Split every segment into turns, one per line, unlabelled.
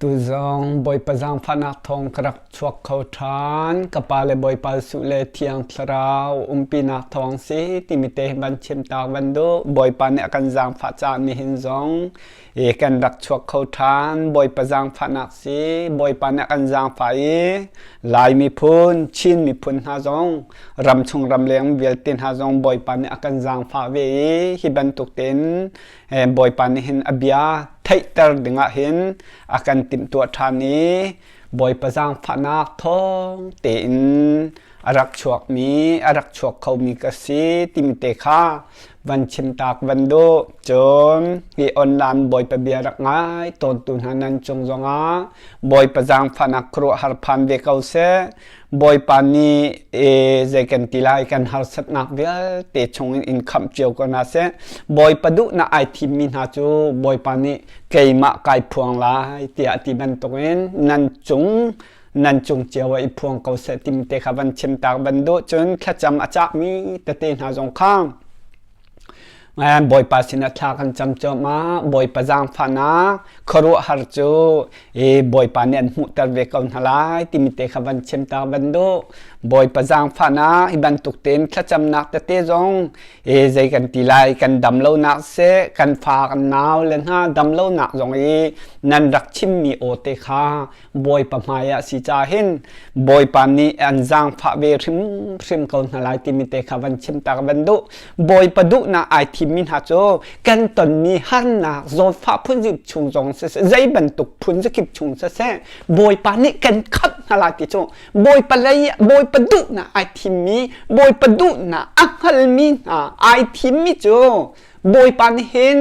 Atu zong Bawipa zaangfahnak thawng ka rak chuak kho ṭhan. Ka pa le Bawipa Jesuh le Thiang Thlarau umpinak thawng si timi te hi van chim tak van duh. Bawipa nih a kan zaangfah caah nihin zong i kan rak chuak kho ṭhan. Bawipa zaangfahnak si. Bawipa nih a kan zaangfah i Lai miphun, Chin miphun hna zong ramchung ramleng vialte hna zong Bawipa nih a kan zaangfah ve i hi bantuk tein Bawipa nih hin a bia theihter dingah hin a kan timhtuah ṭhan i Bawipa zaangfahnak thawng tein a rak chuakmi a rak chuak khomi ka si timi te kha van chimtak van duh. Cun hi online Bawipa bia rak ngai tawntu hna nan cung zongah Bawipa zaangfahnak khuaruahhar phan ve ko seh. Bawipa nih zei kan ti lai kan harsatnak vialte chungin in khamh cio ko hna seh. Bawipa duhnak ai thimmi hna cu Bawipa nih keimah kai phuang lai tiah a ti bantukin nan cung nan cung cio ah i phuang ko seh timi te kha van chim tak van duh cun thlacam a cahmi tete hna zong kha Bawipa sinah thla kan cam cuahmah. Bawipa zaangfahnak khuaruahhar cu Bawipa nih an hmuhter ve ko hna lai timi te kha van chim ta van duh. Bawipa zaangfahnak hi bantuk tein thlacamnak tete zong zei kan ti lai kan dam lonak seh kan fa kan nau le hna dam lonak zong i nan rak chimmi aw te kha Bawipa hmai ah si ca hin Bawipa nih an zaangfah ve hrimhrim ko hna lai timi te kha van chim ta ka van duh. Bawipa duhnak ai thimmi hna cu kan tonmi harnak zawtfah phunzip chung zong siseh zei bantuk phun zakip chung siseh Bawipa nih kan khamh hna lai ti cu Bawipa lei Bawipa duhnak ai thimmi Bawipa duhnak a hngalmi hna ai thimmi cu Bawipa nih hin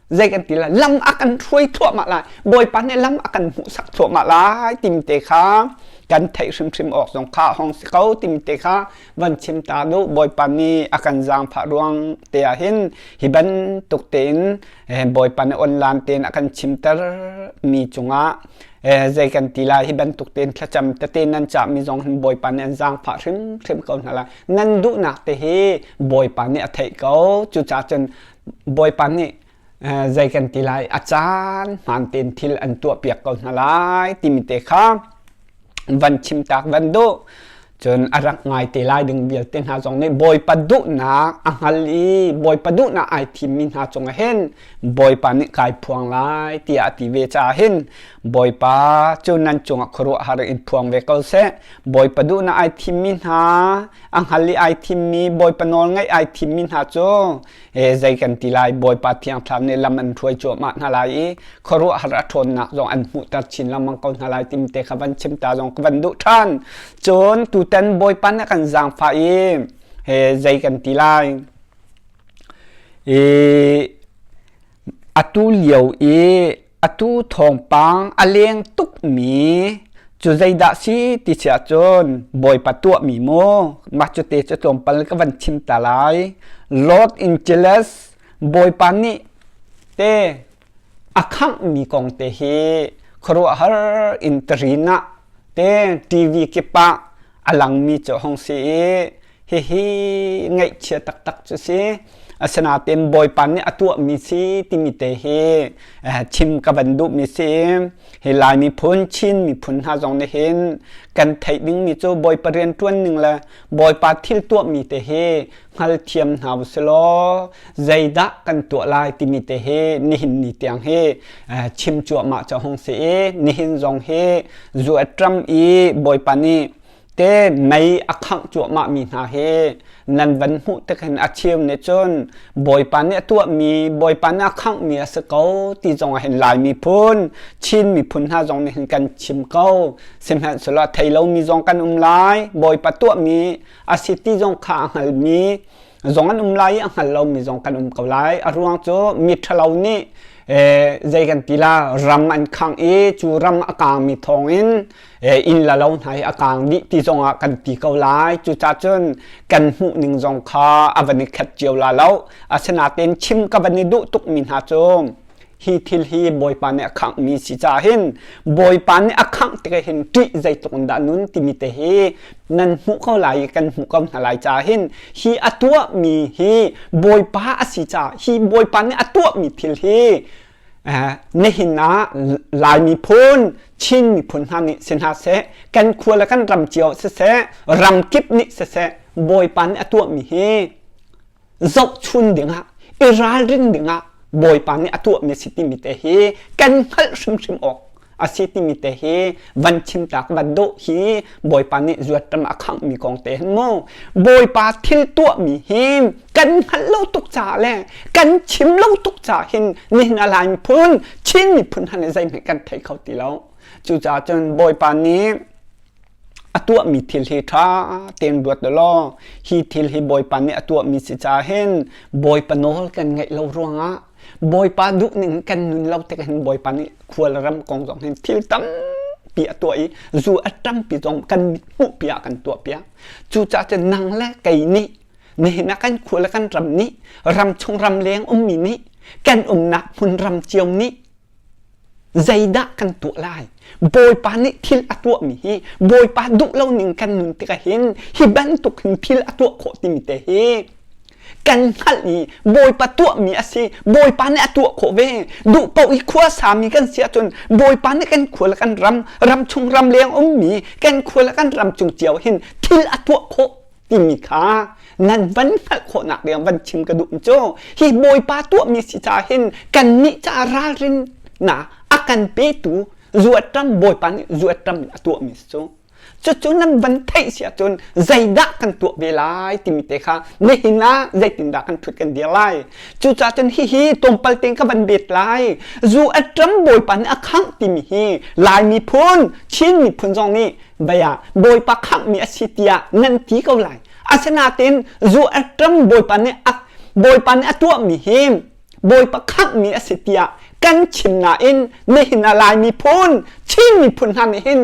zei kan ti lai lam a kan hruai thluahmah lai bawipa nih lam a kan hmuhsak thluahmah lai tim te kha kan theih hrimhrim awk zong kha hong si ko tim te kha van chim ta duh bawipa nih a kan zaangfah ruang te ah hin hi bantuk tein bawipa nih online tein a kan chimter mi cungah zei kan ti lai hi bantuk tein thlacam tete nan cahmi zong hin bawipa nih an zaangfah hrimhrim ko hna lai nan duhnak te hi bawipa nih a theih ko cucaah cun Bawipa nih zei kan ti lai a caan hmaan tein thil an tuahpiak ko hna lai timi te kha van chimtak van duh cun a rak ngai te lai ding vialte hna zong nih Bawipa duhnak a hngal i Bawipa duhnak ai thimmi hna cungah hin Bawipa nih kai phuang lai tiah a ti ve caah hin Bawipa cu nan cungah khuaruahhar in phuang ve ko seh Bawipa duhnak ai thimmi hna a hngal i ai thimmi Bawipa nawl ngaih ai thimmi hna cu zei kan ti lai Bawipa Thiang Thlarau nih lam an hruai cuahmah hna lai i khuaruahhar a ṭhawnnak zong an hmuhter chin lengmang ko hna lai tim te kha van chim ta zong ka van duh ṭhan cun tutan Bawipa nih a kan zaangfah i zei kan ti lai i atu lio i Atu thawngpang a leng tukmi cu zeidah si ti si ahcun Bawipa tuahmi maw mah cu te cu tlawmpal ka van chim ta lai. Los Angeles Bawipa nih te a khanghmi kong te hi khuaruahhar in tarin ah te TV kip ah a langmi cu hong si i hihi ngaihchia taktak cu si. Asinain Bawipa nih a tuahmi si timi te hi chim ka van duhmi si. Hi Lai miphun, Chin miphun hna zong nih hin kan theih dingmi cu Bawipa rianṭuan ning le Bawipa thil tuahmi te hi hngalthiam hna usilaw zeidah kan tuah lai timi te hi nihin ni tiang hi chim cuahmah cu hung si i nihin zong hi zuatram i Bawipa nih te mei a khangh cuahmahmi hna hi nan van hmuh tik hin a cheu nih cun Bawipa nih a tuahmi Bawipa nih a khanghmi a si ko ti zong ah hin Lai miphun Chin miphun hna zong nih hin kan chim ko sihmanhsehlaw thei lomi zong kan um lai Bawipa tuahmi a si ti zong kha a hngalmi zong an um lai i a hngal lomi zong kan um ko lai a ruang cu mi ṭhalo nih zei kan ti la ram an khangh i cu ram a kaangmi thawngin inn la lo hna hi a kaang dih ti zongah kan ti ko lai cucaah cun kan hmuh ning zong kha a van i khat cio la lo asinain chim ka van i duh tukmi hna cu hi thil hi Bawipa nih a khanghmi si caah hin Bawipa nih a khangh tikah hin ṭih zeitluk in dah nun timi te hi nan hmuh ko lai i kan hmuh ko hna lai caah hin hi a tuahmi hi Bawipa a si caah hi Bawipa nih a tuahmi thil hi. Nihin ah Lai miphun, Chin miphun hna nih si hna seh, kan khua le kan ram cio siseh, ramkip nih siseh, Bawipa nih a tuahmi hi zohchun dingah, i ralrin dingah Bawipa nih a tuahmi a si timi te hi kan hngalh hrimhrim awk a si timi te hi van chim tak van dawh hi Bawipa nih zuatram a khanghmi kong te hin mu Bawipa thil tuahmi hi kan hngalh lo tuk caah le kan chim lo tuk caah hin nihin a Lai miphun Chin miphun han i zeihmanh kan thei kho ti lo. Cucaah cun Bawipa nih a tuahmi thil hi ṭha tein ruat law hi thil hi Bawipa nih a tuahmi si caah hin Bawipa nawl kan ngaih lo ruangah Bawipa duhning kan nun lo tik hin Bawipa nih khual ram kong zong hin thil tampi a tuah i zu a tampi zong kan mit hmuhpi ah kan tuah piak. Cucaah cun nang le kei nih nihin ah kan khua le kan ram nih ram chung ram leng ummi nih kan umnak hmun ram cio nih zeidah kan tuah lai? Bawipa nih thil a tuahmi hi Bawipa duh lo ning kan nun tikah hin hi bantuk hin thil a tuah khawh timi te hi kan hngalh i Bawipa tuahmi a si. Bawipa nih a tuah khawh ve. Duh paoh i khua sami kan si ahcun Bawipa nih kan khua le kan ram, ram chung ram leng ummi kan khua le kan ram cung cio hin thil a tuah khawh timi kha nan van hngalh khawhnak ding van chim ka duh cu hi Bawipa tuahmi si caah hin kannih caah ralrin na a kan petu zuatram Bawipa nih zuatram in a tuahmi si cu. Cucu nan van theih si ahcun zeidah kan tuah ve lai timi te kha nihin ah zeitindah kan ṭhut kan dir lai. Cucaah cun hihi tlawmpal tein ka van bet lai. Zu a ṭam Bawipa nih a khangh timi hi Lai miphun, Chin miphun zong nih bia Bawipa khanghmi a si tiah nan ti ko lai. Asinain zu a ṭam Bawipa nih a Bawipa nih a tuahmi hi Bawipa khanghmi a si tiah kan chim nain nihin ah Lai miphun, Chin miphun hna nih hin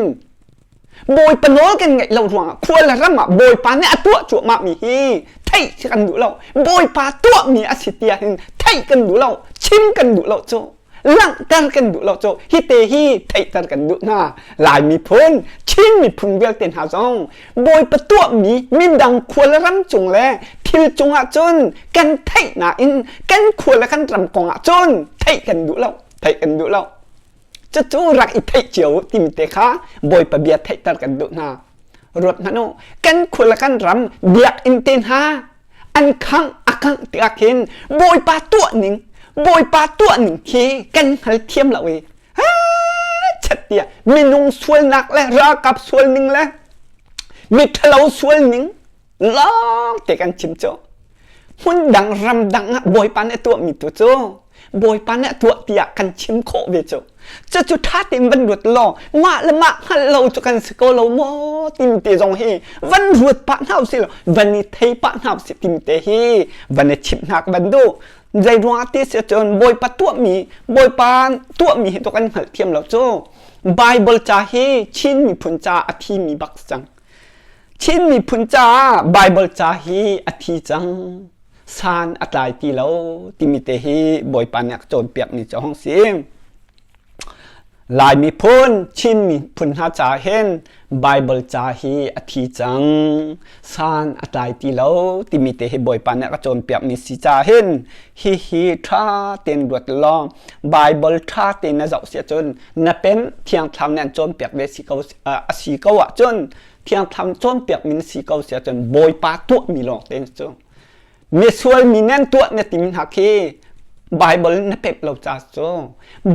Bawipa nawl kan ngaih lo ruangah khua le ram ah Bawipa nih a tuah cuahmahmi hi theih khi kan duh lo. Bawipa tuahmi a si tiah hin theih kan duh lo, chim kan duh lo cu. Langhter kan duh lo cu hi te hi theihter kan duh hna. Lai miphun, Chin miphun vialte hna zong Bawipa tuahmi midang khua le ram cung le thil cungah cun kan theih nain kan khua le kan ram kong ah cun theih kan duh lo, theih kan duh lo. Cucu rak i theih cio timi te kha Bawipa bia theihter kan duh hna. Ruat hmanh u, kan khua le kan ram biakinn te hna an khangh a khangh tikah khin Bawipa tuah ning Bawipa tuah ning khi kan hngal thiam lo i chat tiah minung sualnak le ralkap sual ning le miṭhalo sual ning lawng te kan chim cu hmun dang ram dang ah Bawipa nih a tuahmi tu cu Bawipa nih a tuah tiah kan chim khawh ve cu. Cucu ṭha tein van ruat law mah le mah hngalh lo cu kan si ko lo maw timi te zong hi van ruat pah hna usih law van i thei pah hna usih timi te hi van i chimh hna ka van duh. Zei ruangah ti si ahcun Bawipa tuahmi Bawipa tuahmi hi to kan hngalh thiam lo cu. Bible ca hi Chin miphun ca a thimi bak si cang. Chin miphun caah Bible ca hi a thi cang. San a tlai ti lo timi te hi Bawipa nih a ka cawnpiakmi cu a hung si. Lai miphun, Chin miphun hna caah hin Bible ca hi a thi cang. San a tlai ti lo timi te hi Bawipa nih a ka cawnpiakmi si caah hin hihi ṭha tein ruat law Bible ṭha tein na zoh si ahcun na pen Thiang Thlarau nih an cawnpiak ve si ko a si ko ahcun Thiang Thlarau cawnpiakmi na si ko si ahcun Bawipa tuahmi lawng te cu misual mi nan tuah na timi hna khi Bible na pek lo ca cu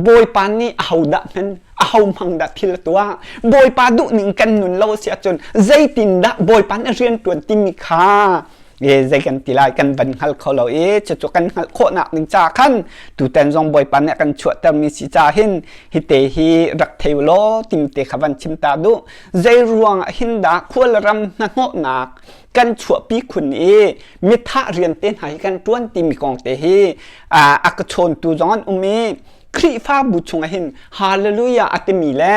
Bawipa nih ahodah hman aho hmang dah thil a tuah Bawipa duhning kan nun lo si ahcun zeitindah Bawipa nih rian ṭuan timi kha e zei kan ti lai kan van hngal kho lo i cucu kan hngalh khawhnak ding ca khan tutan zong Bawipa nih a kan chuahtermi si ca hin hi te hi rak thei law tim te kha van chim ta duh zei ruang ah hin dah khual ram hnahnawhnak kan chuahpi khun i mithah rian te hna hi kan ṭuan timi kong te hi a ka chawntu zong an um i Khrihfabu chungah hin hallelujah a timi le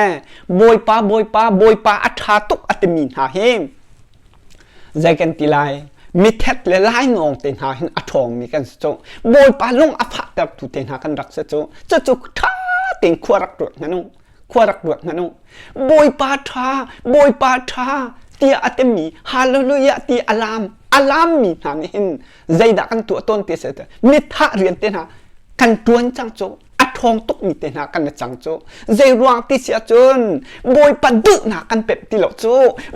Bawipa Bawipa Bawipa a ṭha tuk a timi hna hi zei kan ti lai mithet le lainawng te hna hin a ṭhawngmi kan si cu Bawipa lung a fahtertu te hna kan rak si cu cucu ṭha tein khua rak ruat hmanh u khua rak ruat hmanh u Bawipa ṭha Bawipa ṭha tiah a timi hallelujah ti a laam a laammi hna nih hin zeidah kan tuah tawn ti si mithah rian te hna kan ṭuan cang cu a ṭhawng. ṭhawng tukmi te hna kan i cang cu. Zei ruang ti si ahcun Bawipa duhnak kan pemh ti lo cu.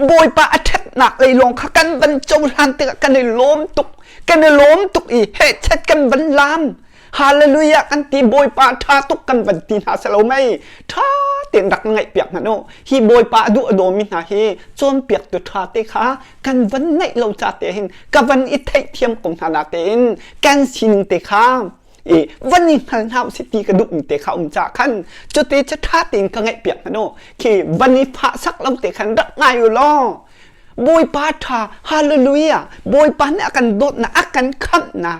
Bawipa a ṭhatnak lei lawng kha kan van cohlan tikah kan i lawm tuk. Kan i lawm tuk i hehchet kan van laam. Hallelujah kan ti Bawipa ṭha tuk kan van ti hna selo mei ṭha tein rak ngaih piak hmanh u hi Bawipa a duh a dawmi hna hi cawnpiaktu ṭha te kha kan van neih lo ca te hin ka van i theihthiam ko hna na tein kan sining te kha i van i hngal hna usih ti ka duhmi te kha um ca khan cute cu ṭha tein ka ngaih piak hmanh u khi van i fah sak lo te khan rak ngai u law Bawipa ṭha hallelujah Bawipa nih a kan dawtnak a kan khamhnak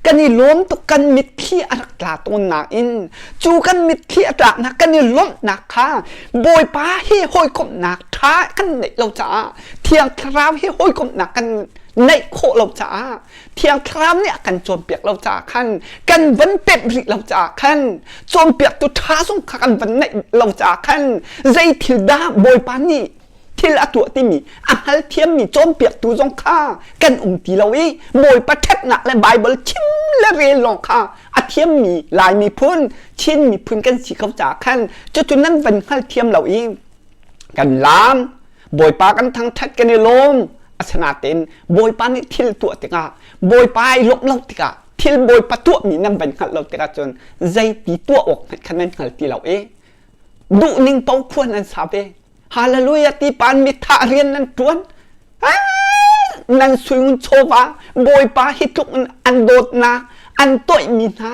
kan i lawm tuk kan mitthli a rak tla tawn nain cu kan mitthli a tlaknak kan i lawmhnak kha Bawipa hi hawikomhnak ṭha kan neih lo caah Thiang Thlarau hi hawikomhnak kan neih khawh lo caah Thiang Thlarau nih a kan cawnpiak lo caah khan kan van pemh rih lo caah khan cawnpiaktu ṭha zong kha kan van neih lo caah khan zei thil dah Bawipa nih thil a tuah timi a hngalthiammi cawnpiaktu zong kha kan um ti lo i Bawipa ṭhatnak le Baibal chim le rel lawng kha a thiammi Lai miphun Chin miphun kan si ko caah khan cucu nan van hngalthiam lo i kan laam Bawipa kan thangṭhat kan i lawm asinain Bawipa nih thil tuah tikah Bawipa i lawmh lo tikah thil Bawipa tuahmi nan van hngalh lo tikah cun zeiti tuah awk hmanh kha nan hngal ti lo i duhning paoh khua nan sa ve Hallelujah ti pan mitha rian nan tuan. Nan suingun chawva Bawipa hi tluk in an dawtnak an toihmi hna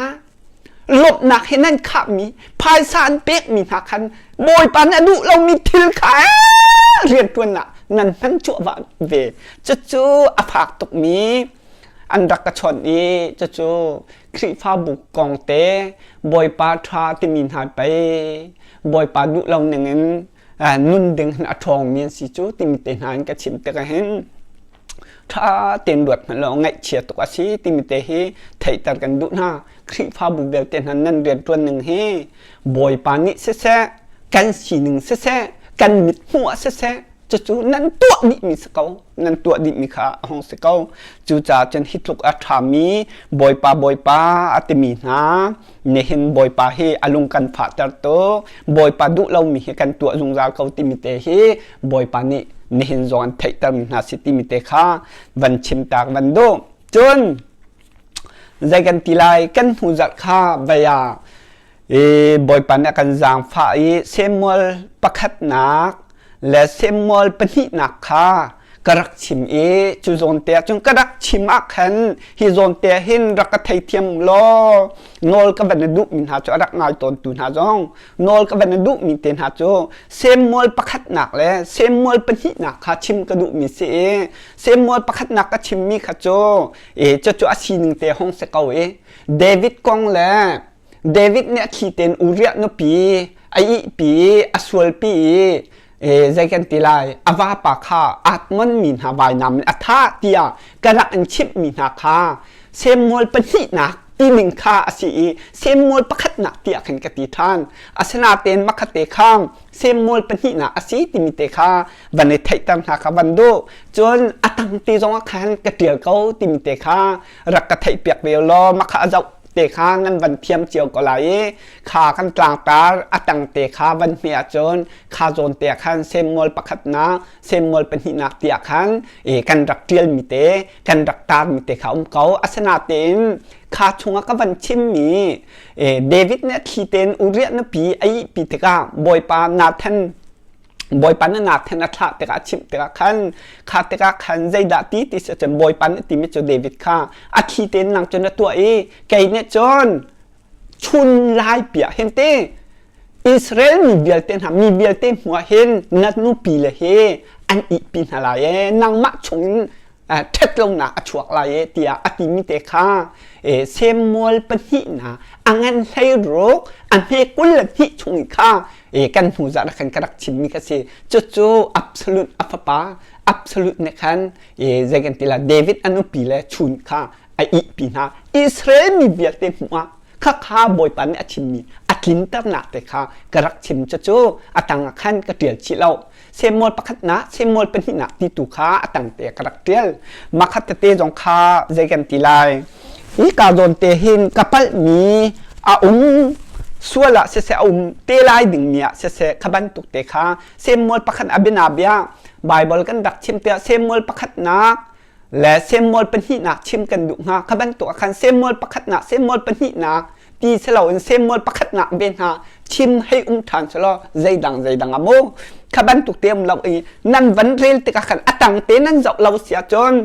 lawmhnak he nan khahmi phaisa an pekmi hna khan Bawipa nih a duh lomi thil kha rian tuannak nan hman cuahmah ve. Cucu a fak tukmi an rak ka chawnh i cucu Khrihfabu kong te Bawipa ṭha timi hna pei Bawipa duh lo ning in nun ding hin a ṭhawngmi an si cu timi te hna in ka chim tikah hin ṭha tein ruat hmanh law ngaihchia tuk a si timi te hi theihter kan duh hna. Khrihfabu vialte hna nan rianṭuan ning hi Bawipa nih siseh, kan sining siseh, kan mithmuh ah siseh, cucu nan tuah dihmi si ko nan tuah dihmi kha a hung si ko cucaah cun hi tluk a ṭhami bawipa bawipa a timi hna nihin bawipa hi a lung kan fahter tuk bawipa duh lomi hi kan tuah zungzal ko timi te hi bawipa nih nihin zong an theihtermi hna si timi te kha van chim tak van duh cun zei kan ti lai kan hnu zarh kha vaya I Bawipa nih a kan zaangfah i Samuel pakhatnak le Samuel pahnihnak kha ka rak chim i cu zawn te ah cun ka rak chim ah khan hi zawn te ah hin rak ka theithiam law nawl ka van i duhmi hna cu a rak ngai tawntu hna zong nawl ka van i duhmi te hna cu Samuel pakhatnak le Samuel pahnihnak kha chim ka duhmi si i Samuel pakhatnak ka chimmi kha cu i cucu a sining te hong si ko i David kong le David nih a thli tein Uriah nupi a ihpi i a sualpi i zei kan ti lai a vapa kha Atmon mi hna vainam in a thah tiah ka rak in chimhmi hna kha Samuel pahnihnak tining kha a si i Samuel pakhatnak tiah khan ka ti ṭhan. Asinain makhatte kha Samuel pahnihnak a si timi te kha van i theihter hna kha van duh. Cun a tang te zongah khan ka ṭial ko timi te kha rak ka theihpiak ve law makha a zoh te kha nan van thiam cio ko lai i kha kan tlangtar a tang te kha van hme ahcun kha zawn te ah khan Samuel pakhatnak Samuel pahnihnak tiah khan e kan rak ṭialmi te kan rak tarmi te kha um ko asinatein kha chungah ka van chimmi e David nih a thli tein Uriah nupi a ihpi tikah Bawipa Nathan Bawipa nih Nathan a thlah tikah a chimh tikah khan kha tikah khan zeidah ti ti si cun Bawipa nih timi cu David kha a thi tein nang cu na tuah i kei nih cun chun lai piah hin te Israel mi vialte hna mi vialte hmuh hin na nupi le hi an ihpi hna lai e nangmah chungin ṭhatlonak a chuak lai e tiah a timi te kha Samuel pahnihnak a ngan 16 a hme 22 chung i kha kan hnu zarh ah khan ka rak chimmi kha si cucu absolute a fapa absolute nih khan zei kan ti la David a nupi le chun kha a ihpi hna Israel mi vialte hmuh ah khakha Bawipa nih a chimmi a tlinternak te kha ka rak chim cucu a tang ah khan ka ṭial chih lo Samuel pakhatnak Samuel pahnihnak ti tu kha a tang te ka rak ṭial makhat tete zong kha zei kan ti lai hi ka zawn te hin ka palhmi a um. Sual ah siseh a um te lai dingmi ah siseh kha bantuk te kha Samuel pakhat a bianabia Bible kan rak chim tiah Samuel pakhatnak le Samuel pahnihnak chim kan duh hnga. Kha bantuk ah khan Samuel pakhatnak Samuel pahnihnak ti si loin Samuel pakhatnak ve hna chim hei um ṭhan selaw zeidang zeidang a mu. Kha bantuk te um lo i nan van rel tikah khan a tang te nan zoh lo si ahcun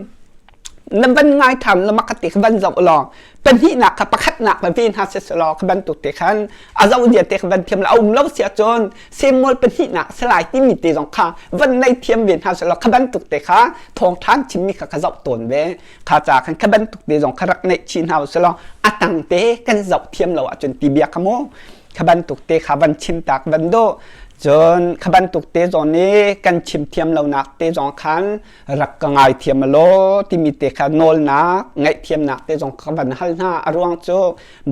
nan van ngai ṭhan la mak ti kha van zoh law pahnihnak kha pakhatnak va ve hna si selaw kha bantuk te khan a zoh zia te kha van thiam la a um lo si ahcun Samuel pahnihnak salai timi te zong kha van nei thiam ve hna selaw kha bantuk te kha thawngṭhan chimmi kha ka zoh tawn ve. Kha ca khan kha bantuk te zong kha rak neih chih hna usih a tang te kan zoh thiam lo ahcun ti bia kha mu kha bantuk te kha van chim tak van do cun kha bantuk te zong nih kan chim thiam lonak te zong khan rak ka ngai thiam law timi te kha nawlnak ngaihthiamnak te zong kha van hal hna. A ruang cu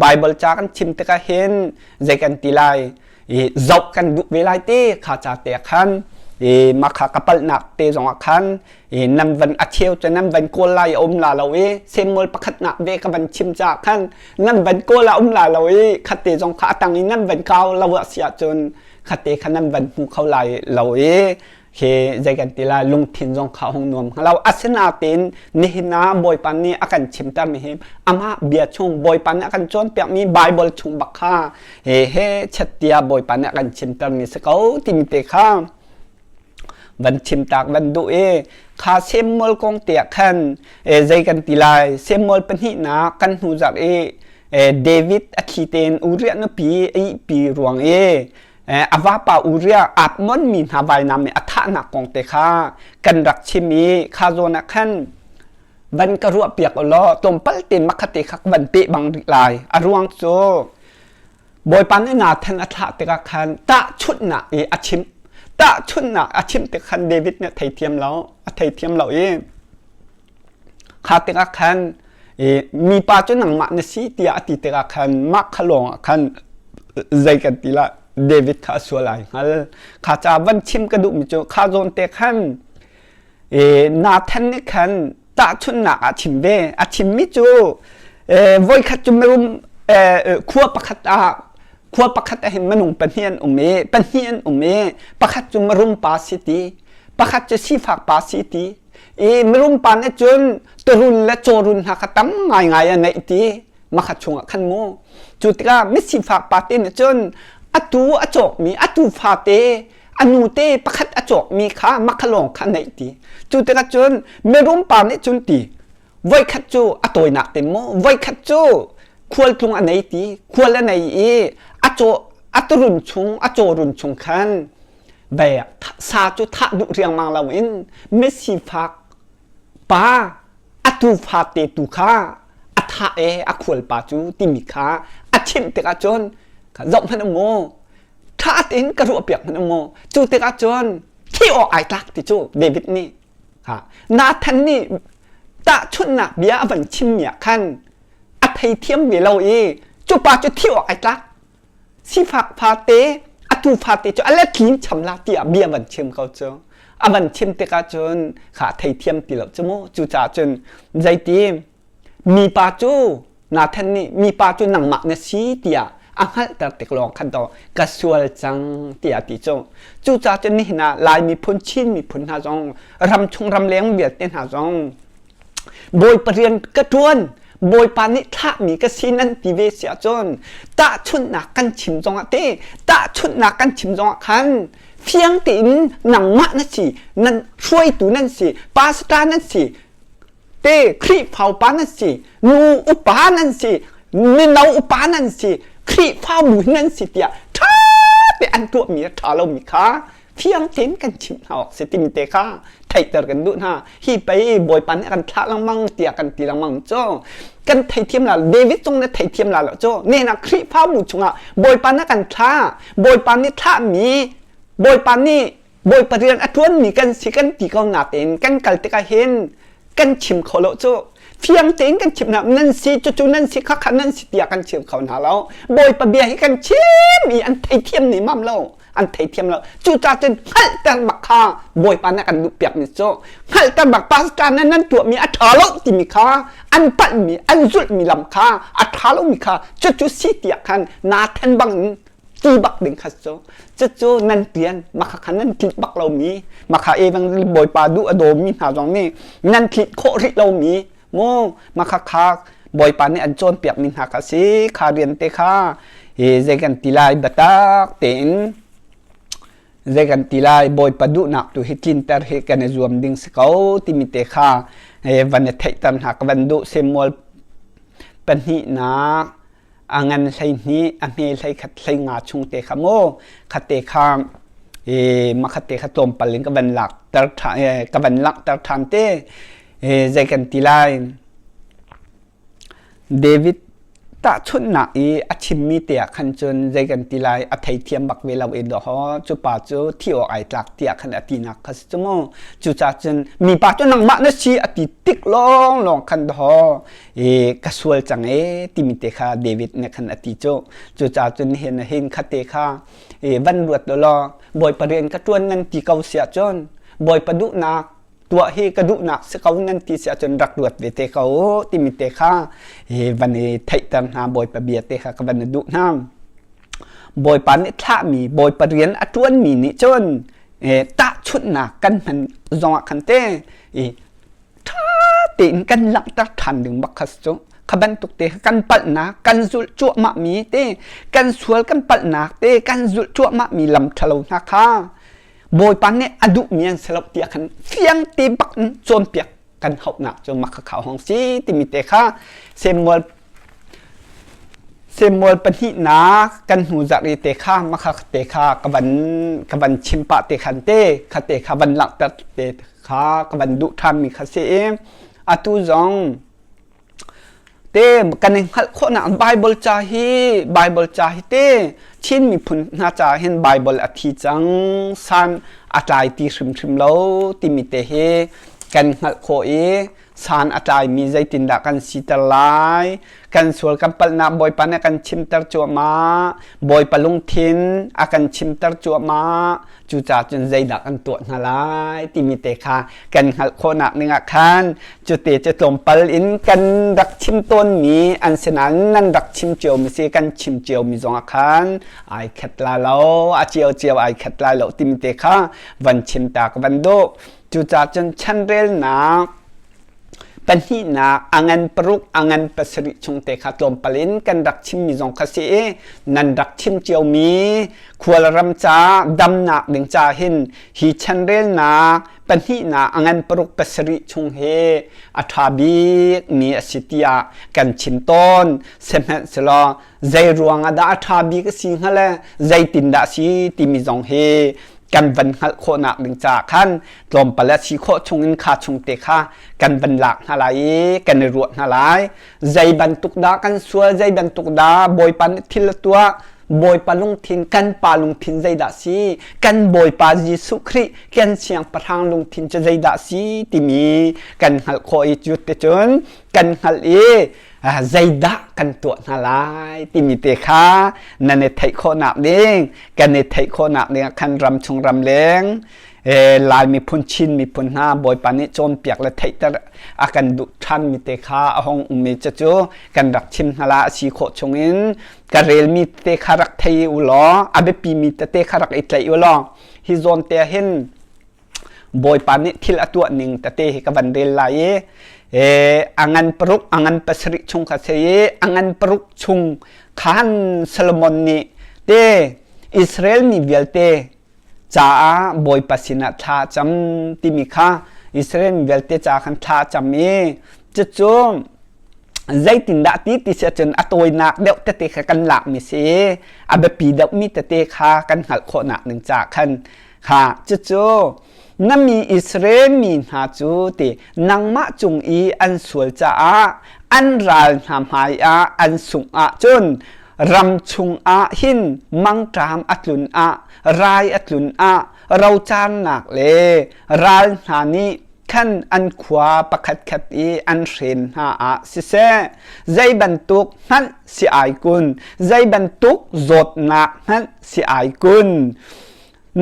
Bible ca kan chim tikah hin zei kan ti lai i zoh kan duh ve lai te kha ca te khan i makha ka palhnak te zong ah khan i nan van a cheu cu nan van kawl lai a um la lo i Samuel pakhat nak ve ka van chim ca khan nan van kawl a um la lo i khatte zong kha a tang i nan van kau lo a si ahcun khatte kha nan van hmu kho lai lo i he zei kan ti lai lungthin zong kha hung nuam hnga lo. Asinain nihin ah Bawipa nih a kan chimter mi hi amah bia chung Bawipa nih a kan cawnpiak mi Bible chung bak kha he he chattia Bawipa nih a kan chimter mi si ko timi te kha van chim tak van duh i kha Samuel kong te ah khan zei kan ti lai Samuel pahnihnak kan hnu zarh i David a thi tein Uriah nupi a ihpi ruang i a vapa Uriah Amon mi hna vainam i a thahnak kong te kha kan rak chim i kha zawn ah khan van ka ruah piak u law tlawmpal tein makhate kha ka van peh bang rih lai. A ruang cu Bawipa nih Nathan a thlah tikah khan tahchunhnak i a chimh. Tahchunhnak a chimh tik khan David nih a theithiam lo, a theithiam lo i Kha tikah khan mipa cu nangmah na si tiah a ti tikah khan mah kha lawngah khan zei kan ti lah David kha a sual ai hngal. Kha ca van chim ka duhmi cu kha zawn te khan Nathan nih khan tahchunhnak ah chim ve. A chimmi cu voikhat cu mirum khua pakhat ah khua pakhat ah hin minung pahnih an um i pahnih an um i pakhat cu mirum pa si ti pakhat cu sifak pa si ti I mirum pa nih cun turun le cawrun hna kha tam ngaingai a neih ti makhat chungah khan mu. Cu tikah misifak pa te nih cun atu a cawkmi atu fate a nu te pakhat a cawkmi kha makhalawng kha a neih ti. Cu tikah cun mirum pa nih cun ti voikhat cu a tawinak te mu voikhat cu khualtlung a nei ti khual a nei i a caw a turun chung a cawrun chung khan Ve sa cu thah duh riangmang loin misifak pa a tufa te tu kha a thah e a khualpa cu timi kha a chimh tikah cun zoh hmanh u mu ṭha tein ka ruahpiak hmanh u mu cu tikah cun thi awk ai tlak ti cu David nih ha Nathan nih tahchunhnak bia a van chimmi ah khan a theithiam ve lo i cu pa cu thi awk ai tlak Sifak fate atu fate cu a letling cham la tiah bia van chim ko cu. A van chim tikah cun kha theithiam ti lo cu mu. Cucaah cun zeiti mipa cu Nathan nih mipa cu nangmah na si tiah a hngalhter tik lawng khan to ka sual cang tiah ti cu. Cucaah cun nihin ah Lai miphun Chin miphun hna zong ramchung ramleng vialte hna zong Bawipa rian ka ṭuan, Bawipa nih thlahmi ka si nan ti ve si ahcun tahchunhnak kan chim zongah te tahchunhnak kan chim zongah khan fiang tein nangmah na si, nan hruaitu nan si, pastor nan si, te Khrihfa upa nan si, nu upa nan si, mino upa nan si, Khrihfabu nan si tiah ṭha te an tuahmi a ṭha lomi kha fiang tein kan chimh hna awk si timi te kha theihter kan duh hna. Hi pei Bawipa nih a kan thlah lengmang tiah kan ti lengmang cu kan theithiam la David cung na theithiam la lo cu nena Khrihfabu chungah Bawipa nih a kan thlah Bawipa nih thlahmi Bawipa nih Bawipa rian a ṭuanmi kan si kan ti ko natein kan kal tikah hin kan chim kho lo cu fiang tein kan chim hna nan si cucu nan si khakha nan si tiah kan chim kho hna lo Bawipa bia hi kan chim i an theithiam nih mam lo an theithiam lo. Cucaah cun hngalhter bak kha Bawipa nih a kan duhpiakmi cu hngalhter bak pastor nih nan tuahmi a ṭha lo timi kha an palhmi an zulhmi lam kha a ṭha lomi kha cucu si tiah khan Nathan bangin. Ti bak ding kha cu. Cucu nan rian makha kha nan tlinh bak lomi makha evang Bawipa duh a dawmi hna zong nih nan tlinh khawh rih lomi mu makha kha Bawipa nih an cawnpiakmi hna kha si kha rian te kha zei kan ti lai biatak tein zei kan ti lai Bawipa duhnak tu hi tlinter hi kan i zuam ding si ko timi te kha van i theihter hna ka van duh Samuel pahnihnak a ngan 12 a hme 11 15 chung te kha mu khat te kha makhat te kha tlawmpal in ka van lak ter ka van langhter ṭhan te zei kan ti lai David tahchunhnak i a chimmi te ah khan cun zei kan ti lai a theithiam bak ve lo i dawhaw cu pa cu thi awk ai tlak tiah khan a tinak kha si cu mu cucaah cun mipa cu nangmah na si a ti tik lawng lawng khan dawhaw i ka sual cang e timi te kha David nih khan a ti cu cucaah cun hin hin kha te kha i van ruat law Bawipa rian ka ṭuan nan ti ko siah cun Bawipa duhnak tuah hi ka duhnak si ko nan ti si ahcun rak ruat ve te ko timi te kha van i theihter hna Bawipa bia te kha ka van i duh hna. Bawipa nih thlahmi Bawipa rian a ṭuanmi nih cun tahchunhnak kan hman zongah khan te i ṭha tein kan langhter ṭhan ding bak kha cu kha bantuk te kan palhnak kan zulh cuahmahmi te kan sual kan palhnak te kan zulh cuahmahmi lam ṭhalo hna kha Bawipa nih a duhmi an si lo tiah khan fiang te bak in cawnpiak kan hauhnak cu makha hong si timi te kha Samuel Samuel pahnihnak kan hnu zarh i te kha makha te kha ka van ka van chim pah te khan te kha te kha van langhter te kha ka van duh ṭhanmi kha si i atu zong Te kan i hngalh khawhnak Bible ca hi Bible ca hi te Chin miphun hna ca hin Bible a thi cang san a tlai ti hrimhrim lo timi te hi kan hngalh khawh i san a tlaimi zeitindah kan siter lai kan sual kan palhnak Bawipa nih a kan chimter cuahmah Bawipa lungthin a kan chimter cuahmah Cucaah cun zeidah kan tuah hna lai timi te kha kan hngalh khawhnak ding ah khan cute cu tlawmpal in kan rak chim tawnmi an si nain nan rak chim ciomi si kan chim ciomi zongah khan ai khat la lo a cio cio ai khat lai lo timi te kha van chim ta ka van duh. Cucaah cun chanrelnak Pahnihnak, a ngan paruk, a ngan pasarih chung te kha tlawmpal in kan rak chimmi zong kha si i nan rak chim ciomi khualram ca damnak ding ca hin hi chanrelnak pahnihnak a ngan paruk pasarih chung hi a ṭha bikmi a si tiah kan chim tawn. Sihmanhsehlaw zei ruang ah dah a ṭha bik a si hnga le zeitindah a si timi zong hi kan van hngalh khawhnak ding caah khan tlawmpal a si khawh chung in kha chung te kha kan van lak hna lai i kan i ruah hna lai zei bantuk dah kan sual zei bantuk dah bawipa nih thil a tuah bawipa lungthin kan pa lungthin zeidah si kan bawipa Jesuh Khrih kan siangpahrang lungthin cu zeidah si timi kan hngalh khawh i cu te cun kan hngalh i zeidah kan tuah hna lai timi te kha nan i theih khawhnak ding kan i theih khawhnak ding ah khan ram chung ram leng Lai miphun Chin miphun hna Bawipa nih cawnpiak le theihter a kan duh ṭhanmi te kha a hong ummi cucu kan rak chim hna la a si khawh chungin ka relmi te kha rak thei u law a biapimi tete kha rak i tlaih u law hi zawn te hin Bawipa nih thil a tuah ning tete hi ka van rel lai i a ngan paruk a ngan pasarih chung kha si i a ngan paruk chung khan Solomon nih te Israel mi vialte caah Bawipa sinah thla cam timi kha Israel mi vialte ca khan thla cam i cucu zeitindah ti ti si ahcun a tawinak deuh tete kha kan lakmi si i a biapi deuhmi tete kha kan hngalh khawhnak ding caah khan kha cucu na mi Israel mi hna cu ti nangmah cung i an sual caah an ral hna hmai ah an sungh ahcun ram chungah hin mangṭam a tlun ah rai a tlun ah rocarnak le ral hna nih khan an khua pakhatkhat i an hren hna ah siseh zei bantuk hmanh si ai kun zei bantuk zawtnak hmanh si ai kun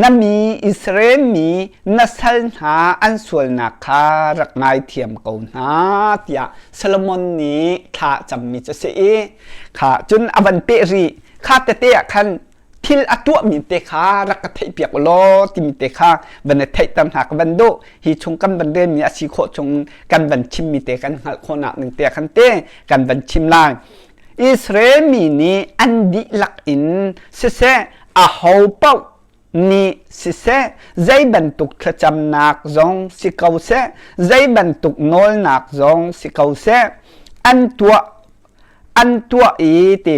na mi Israel mi na sal hna an sualnak kha rak ngaithiam ko hna tiah Solomon nih thla cammi cu si i kha cun a van peh rih kha tete ah khan. Thil a tuahmi te kha rak ka theihpiak u law timi te kha van i theihter hna ka van duh. Hi chung kan van relmi a si khawh chung kan van chimmi te kan hngalh khawhnak ning te khan te kan van chim lai. Israel mi nih an dihlak in siseh aho paoh nih siseh zei bantuk thlacamnak zong si ko seh zei bantuk nawlnak zong si ko seh an tuah an tuah i ti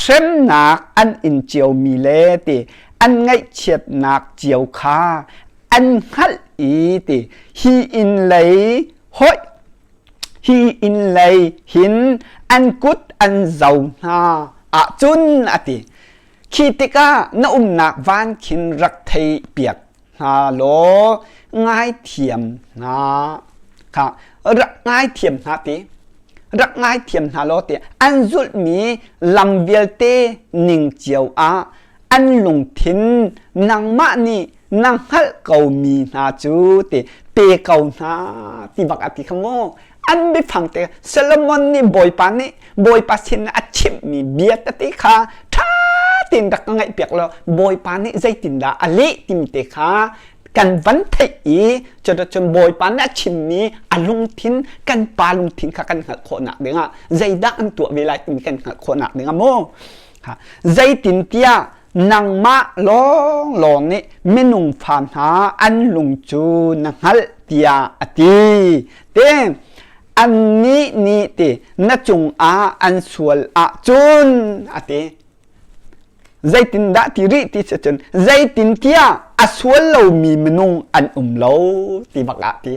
hremnak an in ciomi le ti an ngaihchiatnak cio kha an hngalh i ti hi inn lei hoih hi inn lei hin an kut an zo hna ahcun a ti. Khi tikah na umnak van khin rak thei piak hna law ngaithiam hna kha rak ngaithiam hna ti rak ngaithiam hna law ti an zulhmi lam vialte ning cio ah an lungthin nangmah nih na hngalh komi hna cu ti pe ko hna ti bak a ti kha mu an biafang te Solomon nih Bawipa nih Bawipa sin a chimhmi bia tete kha ṭha tein rak ka ngaihpiak law Bawipa nih zeitindah a leh timi te kha kan van theih i cuticun Bawipa nih a chimmi a lungthin kan pa lungthin kha kan hngalh khawhnak dingah zeidah an tuah ve lai timi kan hngalh khawhnak dingah maw zeitintiah nangmah lawnglawng nih minung fa hna an lung cu na hngalh tiah a ti. Te annih nih ti na cungah an sual ahcun a ti. Zeitindah ti rih ti cun zeitintiah a sual lomi minung an um lo ti bak ah ti.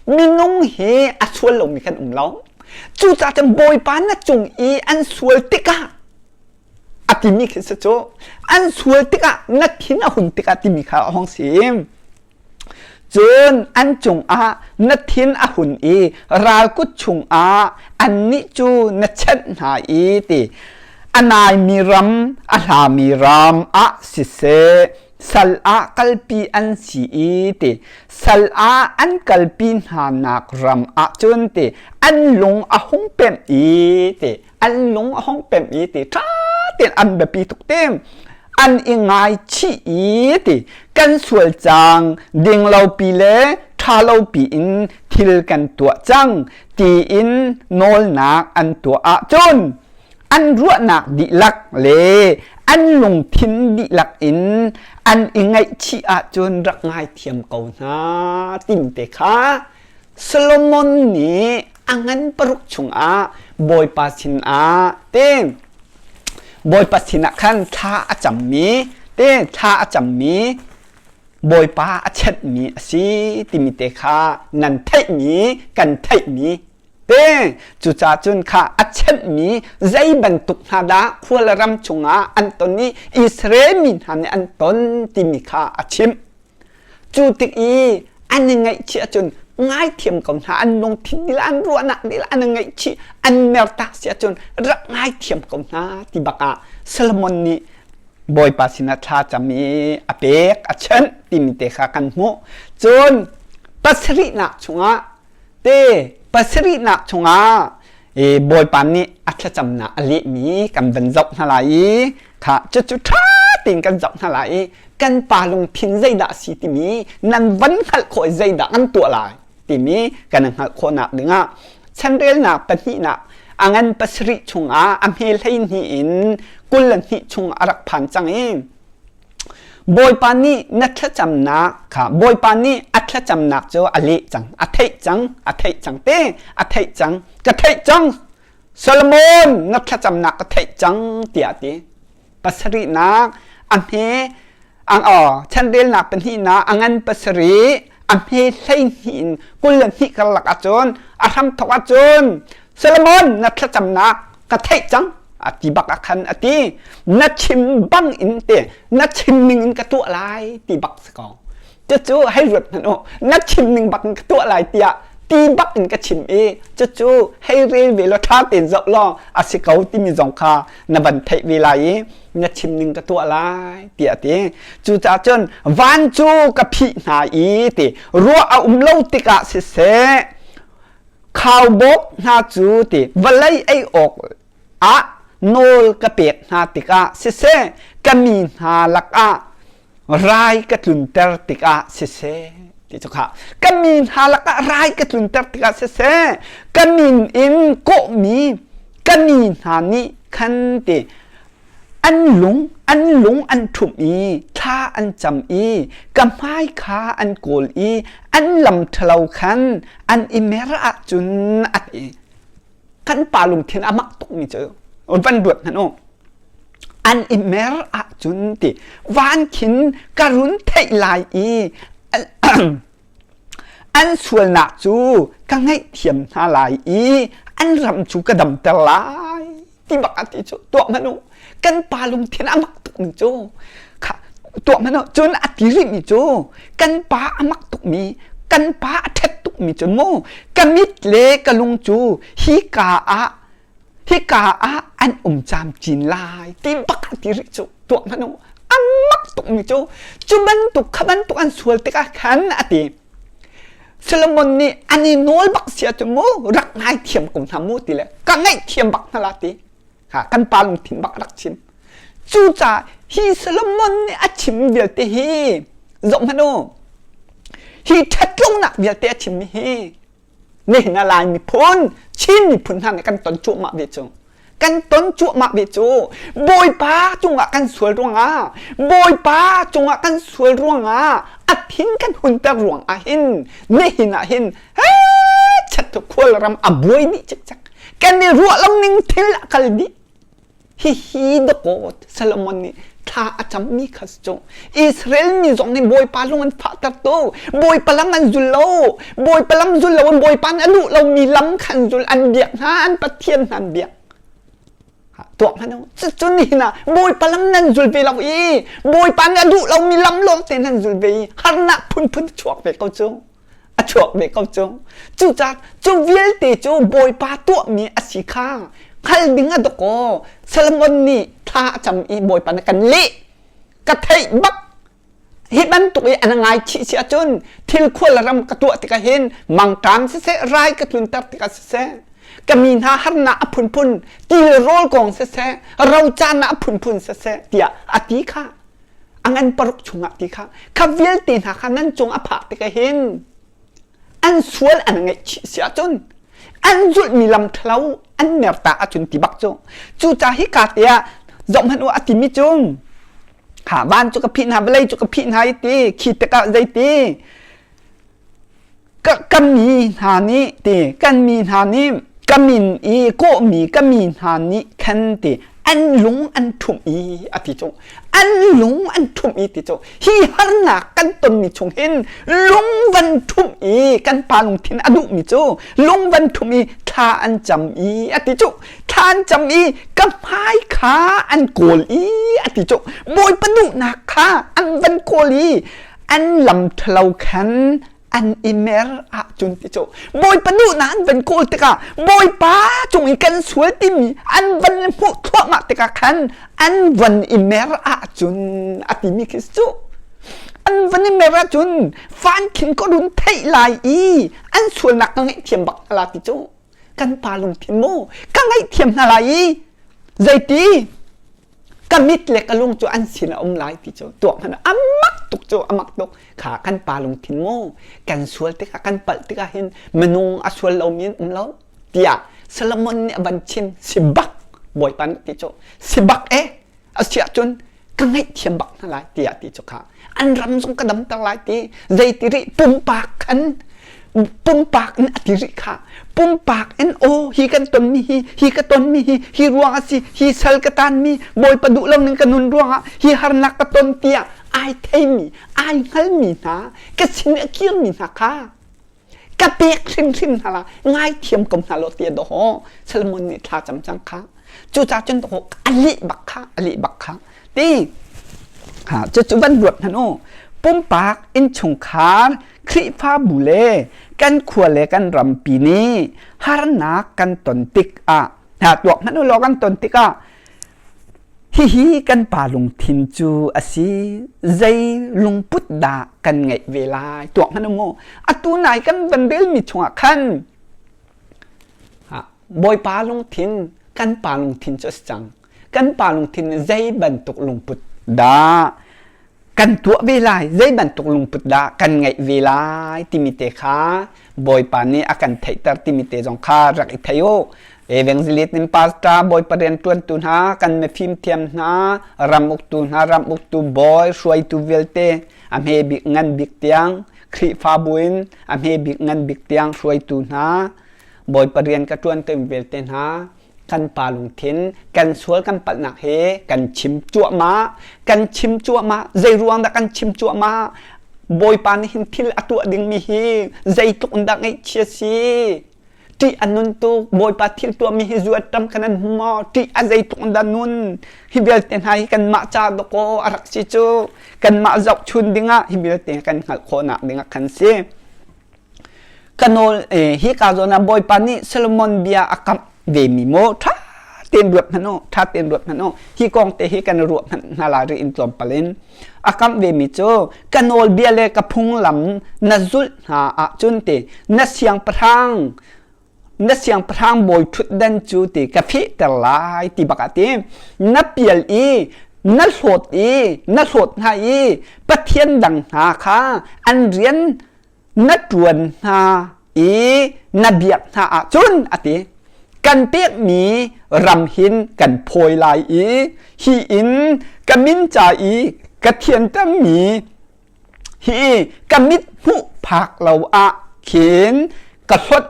Minung hi a sual lomi kan um lo. Cucaah cun Bawipa na cung i an sual tikah a timi khi si cu an sual tikah na thin a hun tikah timi kha a hong si. Cun an cungah na thin a hun i ralkut chungah annih cu na chenh hna i ti a naimi ram a hlami ram ah siseh sal ah kalpi an si i ti sal ah an kalpi hna nak ram ah cun ti an lung a hung pemh i ti an lung a hong pem i ti ṭha tein an biapi tuk te an i ngaichih i ti kan sual cang ding lo pi le ṭha lo pi in thil kan tuah cang tiin nawlnak an tuah ahcun an ruahnak dihlak le an lungthin dihlak in an i ngaihchih ahcun rak ngaithiam ko hna tim te kha Solomon nih a ngan paruk chungah Bawipa sinah te Bawipa sinah khan thla a cammi te thla a cammi Bawipa a chenhmi a si timi te kha nan theihmi kan theihmi te cucaah cun kha a chenhmi zei bantuk hna dah khual ram chungah an ton i Israel mi hna nih an ton timi kha a chimh. Cu tik i an i ngaihchih ahcun ngaithiam ko hna an lungthin dil an ruahnak dil an i ngaihchih an mertak si ahcun rak ngaithiam ko hna ti bak ah Solomon nih Bawipa sinah thla cam i a pek a chanh timi te kha kan hmuh. Cun pasarihnak chungah te pasarihnak chungah i Bawipa nih a thlacamnak a lehmi kan van zoh hna lai i kha cucu ṭha tein kan zoh hna lai i kan pa lungthin zeidah a si timi nan van hngalh khawh i zeidah kan tuah lai timi kan hngalh khawhnak dingah chanrelnak pahnihnak a ngan pasarih chungah a hme 12 in 22 chung a rak phan cang i Bawipa nih na thlacamnak kha Bawipa nih a thlacamnak cu a leh cang, a theih cang, a theih cang te, a theih cang, ka theih cang. Solomon na thlacamnak ka theih cang tiah a ti. Pasarihnak a hme ang aw chanrelnak pahnihnak a ngan pasarih a hme 12 in 22 karlak ahcun a hramthawk ahcun Solomon na thlacamnak ka theih cang a ti bak ah khan a ti na chim bang in te na chim ning in ka tuah lai ti bak si ko cucu hei ruat hmanh u na chim ning bak in ka tuah lai tiah ti bak in ka chim i cucu hei rel ve law ṭha tein zoh law a si ko timi zong kha na van theih ve lai i na chim ning ka tuah lai tiah a ti cucaah cun van cu ka phih hna i ti ruah a um lo tikah siseh khaubawk hna cu ti vawlei ei awk ah nawl ka pek hna tikah siseh, ka mi hna lakah rai ka tlunter tikah siseh ti cu kha ka mi hna lakah rai ka tlunter tikah siseh, ka min in kawhmi ka mi hna nih khan ti an lung an lung an ṭhumh i thla an cam i ka hmai kha an kawl i an lam ṭhalo khan an i mer ahcun a ti. Kan pa lungthin a mak tukmi cu van ruat hmanh u. An i mer ahcun ti van khin ka run theih lai i an sualnak cu ka ngaihthiam hna lai i an ram cu ka damter lai ti bak a ti cu. Tuah hmanh u, kan pa lungthin a mak tukmi cu kha tuah hmanh u. Cun a ti rihmi cu kan pa a mak tukmi, kan pa a ṭhet tukmi cu mu ka mit le ka lung cu hika ah hika ah an um camcin lai ti bak a ti rih cu. Tuah hmanh u, a mak tukmi cu cu bantuk kha bantuk an sual tikah khan a ti. Solomon nih an i nawl bak si ahcun mu rak ngaithiam ko hna mu ti le ka ngaihthiam bak hna la ti ha kan pa lungthin bak rak chim. Cucaah hi Solomon nih a chim vialte hi zoh hmanh u, hi ṭhatlonak vialte a chimmi hi nihin ah Lai miphun, Chin miphun hna nih kan ton cuahmah ve cu. Kan ton cuahmah ve cu. Bawipa cungah kan sual ruangah, Bawipa cungah kan sual ruangah, a thin kan hunter ruangah hin, nihin ah hin, chat khual ram a buai dih cikcek. Kan i ruah lo ning thil a kal dih. Hihi dawkaw Solomon nih thla a cammi kha si cu. Israel mi zong nih Bawipa lung an fahter tu. Bawipa lam an zul lo. Bawipa lam zul lo in Bawipa nih a duh lomi lam kha an zul. An biak hna, an pathian hna an biak. Tuah hmanh u. Cucu nihin ah Bawipa lam nan zul ve lo i Bawipa nih a duh lomi lam lawng te nan zul ve i harnak phunphun chuak ve ko cu. A chuak ve ko cu. Cucaah cu vialte cu Bawipa tuahmi a si kha hngal ding a dawkaw Solomon nih thla a cam i Bawipa nih kan leh. Ka theih bak. Hi bantuk i an ngaichih si ahcun thil khual ram ka tuah tikah hin mangṭam siseh, rai ka tlunter tikah siseh, ka mi hna harnak a phunphun, til rawl kong siseh, rocanak a phunphun siseh tiah a ti kha. A ngan paruk chungah ti kha kha vialte hna kha nan cung a phak tikah hin an sual an ngaihchih si ahcun an zulhmi lam ṭhalo an merta ahcun ti bak cu. Cucaah hika te ah zoh hmanh u, a timi cu ha van cu ka phih hna, vawlei cu ka phih hna i ti khi tikah zeiti ka mi hna nih ti kan mi hna nih ka min i kawhmi ka mi hna nih khan ti an lung an ṭhumh i a ti cu. An lung an ṭhumh i ti cu. Hi harnak kan tonmi chung hin lung van ṭhumh i kan pa lungthin a duhmi cu lung van ṭhumh i thla an cam i a ti cu. Thla an cam i ka hmai kha an kawl i a ti cu. Bawipa duhnak kha an van kawl i an lam ṭhalo khan an i mer ahcun ti cu. Bawipa duhnak an van kawl tikah, Bawipa cung i kan sual timi an van hmuh thluahmah tikah khan an van i mer ahcun a timi khi cu. An van i mer ahcun van khin ka run theih lai i an sualnak ka ngaihthiam bak hna la ti cu. Kan pa lungthin mu ka ngaihthiam hna lai i zeiti ka mit le ka lung cu an sin a um lai ti cu tuah hmanh a mak tuk cu, a mak tuk kha. Kan pa lungthin mu kan sual tikah, kan palh tikah hin minung a sual lomi an um lo tiah Solomon nih a van chim si bak. Bawipa nih ti cu si bak e, a si ahcun ka ngaihthiam bak hna lai tiah ti cu kha. An ram zong ka damter lai ti zeiti rih pumpak khan pumpak in a ti rih kha. Pumpak in aw hi kan tonmi hi, hi ka tonmi hi, hi ruang a si, hi sal ka tanmi, Bawipa duh lo ning ka nun ruangah hi harnak ka ton tiah ai theimi ai hngalmi hna ka sin a kirmi hna kha ka pek hrimhrim hna la, ngaithiam ko hna law tiah dawh Solomon nih thla cam cang kha. Cucaah cun dawh a leh bak kha, a leh bak kha ti ha. Cucu van ruat hmanh u, pumpak, innchungkhar, Khrihfabu le kan khua le kan rampi nih harnak kan ton tikah ha tuak hmanh u law kan ton tikah hihi kan pa lungthin cu a si. Zei lungput dah kan ngeih ve lai? Tuak hmanh u mu, atu nai kan van relmi chungah khan Bawipa lungthin. Kan pa lungthin cu a si cang. Kan pa lungthin zei bantuk lungput dah kan tuah ve lai, zei bantuk lungput dah kan ngeih ve lai timi te kha Bawipa nih a kan theihter timi te zong kha rak i thei u. Evangelist in pastor Bawipa rianṭuantu hna, kan mifim thiam hna, ram uktu hna, ram uktu bawi, hruaitu vialte, a hme bik ngan bik tiang, Khrihfabu in a hme bik ngan bik tiang hruaitu hna, Bawipa rian ka ṭuan tem vialte hna, kan pa lungthin kan sual kan palhnak he kan chim cuahmah kan chim cuahmah zei ruang dah kan chim cuahmah Bawipa nih hin thil a tuah dingmi hi zeitluk in dah ngaihchia si ṭih a nun tuk Bawipa thil tuahmi hi zuat ram kan an hmu maw ṭih a zeitluk in dah nun hi vialte hna hi kanmah ca dawkaw a rak si cu kanmah zohchun dingah hi vialte kan hngalh khawhnak dingah khan si Ka nawl hi ka zawn ah Bawipa nih Solomon bia a kamh vemi maw ṭha tein ruat hmanh u ṭha tein ruat hmanh u hi kong te hi kan ruah hmanh hna lai rih in tlawmpal in a kamh vemi cu ka nawlbia le ka phunglam na zulh hna ahcun ti na siangpahrang na siangpahrang bawi ṭhutdan cu ti ka fehter lai ti bak ah ti na pial i na hlawt i na hlawt hna i pathian dang hna kha an rian na ṭuan hna i na biak hna ahcun a ti kan pekmi ram hin kan phawi lai i hi inn ka min ca i ka thiantermi hi ka mit hmuh phak lo ah khin ka hlonh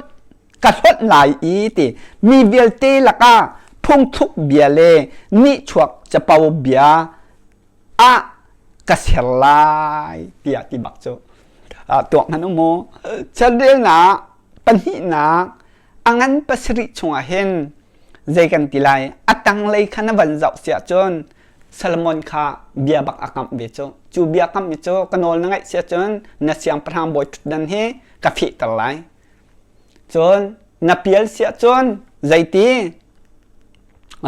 ka hlonh lai i ti mi vialte lakah phungthluk bia le nihchuak capo bia ah ka ser lai tiah ti bak cu tuak hmanh u mu chanrelnak pahnihnak a ngan pasarih chungah hin zei kan ti lai a tanglei kha na van zoh siah cun Solomon kha bia bak a kamh ve cu cu bia kamh mi cu ka nawl na ngaih siah cun na siangpahrang bawi ṭhutdan hi ka fehter lai cun na pial siah cun zeiti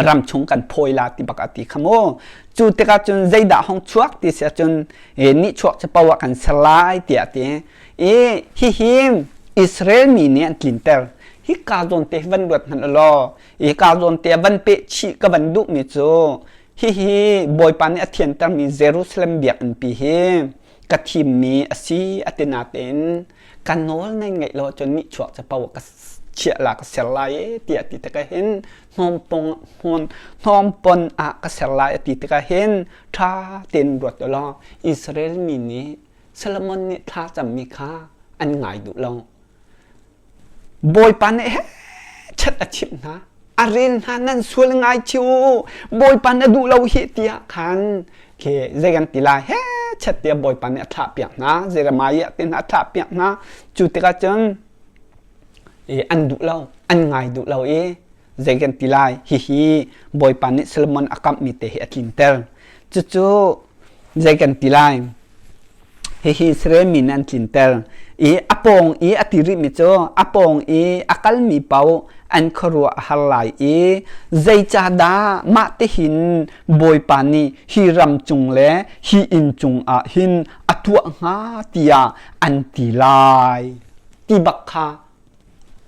ram chung kan phawi la ti bak a ti kha mu cu tikah cun zeidah hong chuak ti si ahcun nihchuak capo ah kan ser lai tiah ti i hihi Israel mi nih an tlinter hi ka zawn te van ruat hmanh law hi ka zawn te van peh chih ka van duh mi cu hihi Bawipa nih a thiantermi Jerusalem biakinn pi hi ka thimmi a si a ti natein ka nawl nan ngaih lo ahcun nihchuak capo ka chiah la ka ser lai e tiah ti tikah hin hnawmpong hmun hnawmpon ah ka ser lai a ti tikah hin ṭha tein ruat u law Israel mi nih Solomon nih thla cammi kha an ngai duh lo. Bawipa nih chat a chimh hna. A rel hna nan sual ngai chi u. Bawipa na duh lo hi tiah khan ke zei kan ti lai he chat tiah Bawipa nih a thlah piak hna. Jeremiah te hna a thlah piak hna. Cu tikah cun an duh lo, an ngai duh lo i zei kan ti lai hihi Bawipa nih Solomon a kamhmi te hi a tlinter. Cucu zei kan ti lai Hihi Israel mi nih an tlinter i a pawng i a ti rihmi cu a pawng i a kalmi paoh an khuaruah a har lai i zeicahdah mah tihin Bawipa nih hi ram cung le hi inn cungah hin a tuah hnga tiah an ti lai ti bak kha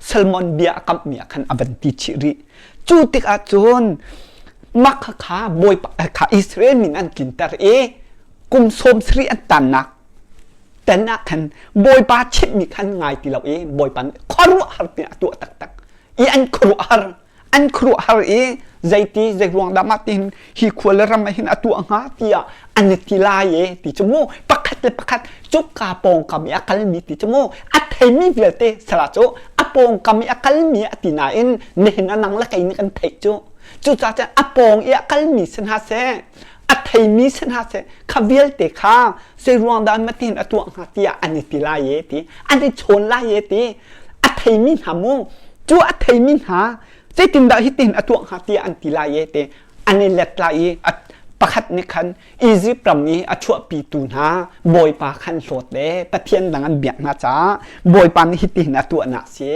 Salmon bia a kamhmi ah khan a van ti chih rih. Cu tikah cun mah kha Bawipa kha Israel min an tlinter i kum 70 an tannak tan ah khan Bawipa chimhmi khan ngai ti lo i Bawipa nih khuaruahhar ti a tuah taktak i an khuaruahhar an khuaruahhar i zeiti zei ruang dah mah tihin hi khua le ram ah hin a tuah hnga tiah an i ti lai e ti cu mu pakhat le pakhat cuka pawngkam i a kalmi ti cu mu a theimi vialte sala cu a pawngkam i a kalmi a ti nain nihin a nang le kei nih kan theih cu cucaah cun a pawng i a kalmi si hna seh a theimi si hna seh kha vialte kha zei ruang dah mah tihin a tuah hnga tiah an i ti lai e ti an i chawn lai e ti a theimi hna mu cu a theimi hna zeitindah hitin a tuah hnga tiah an ti lai e ti an i let lai i pakhat nih khan Izipt ram i a chuahpitu hna Bawipa khan hlawt le Pathian dang an biak hna caah Bawipa nih hitihin a tuahnak si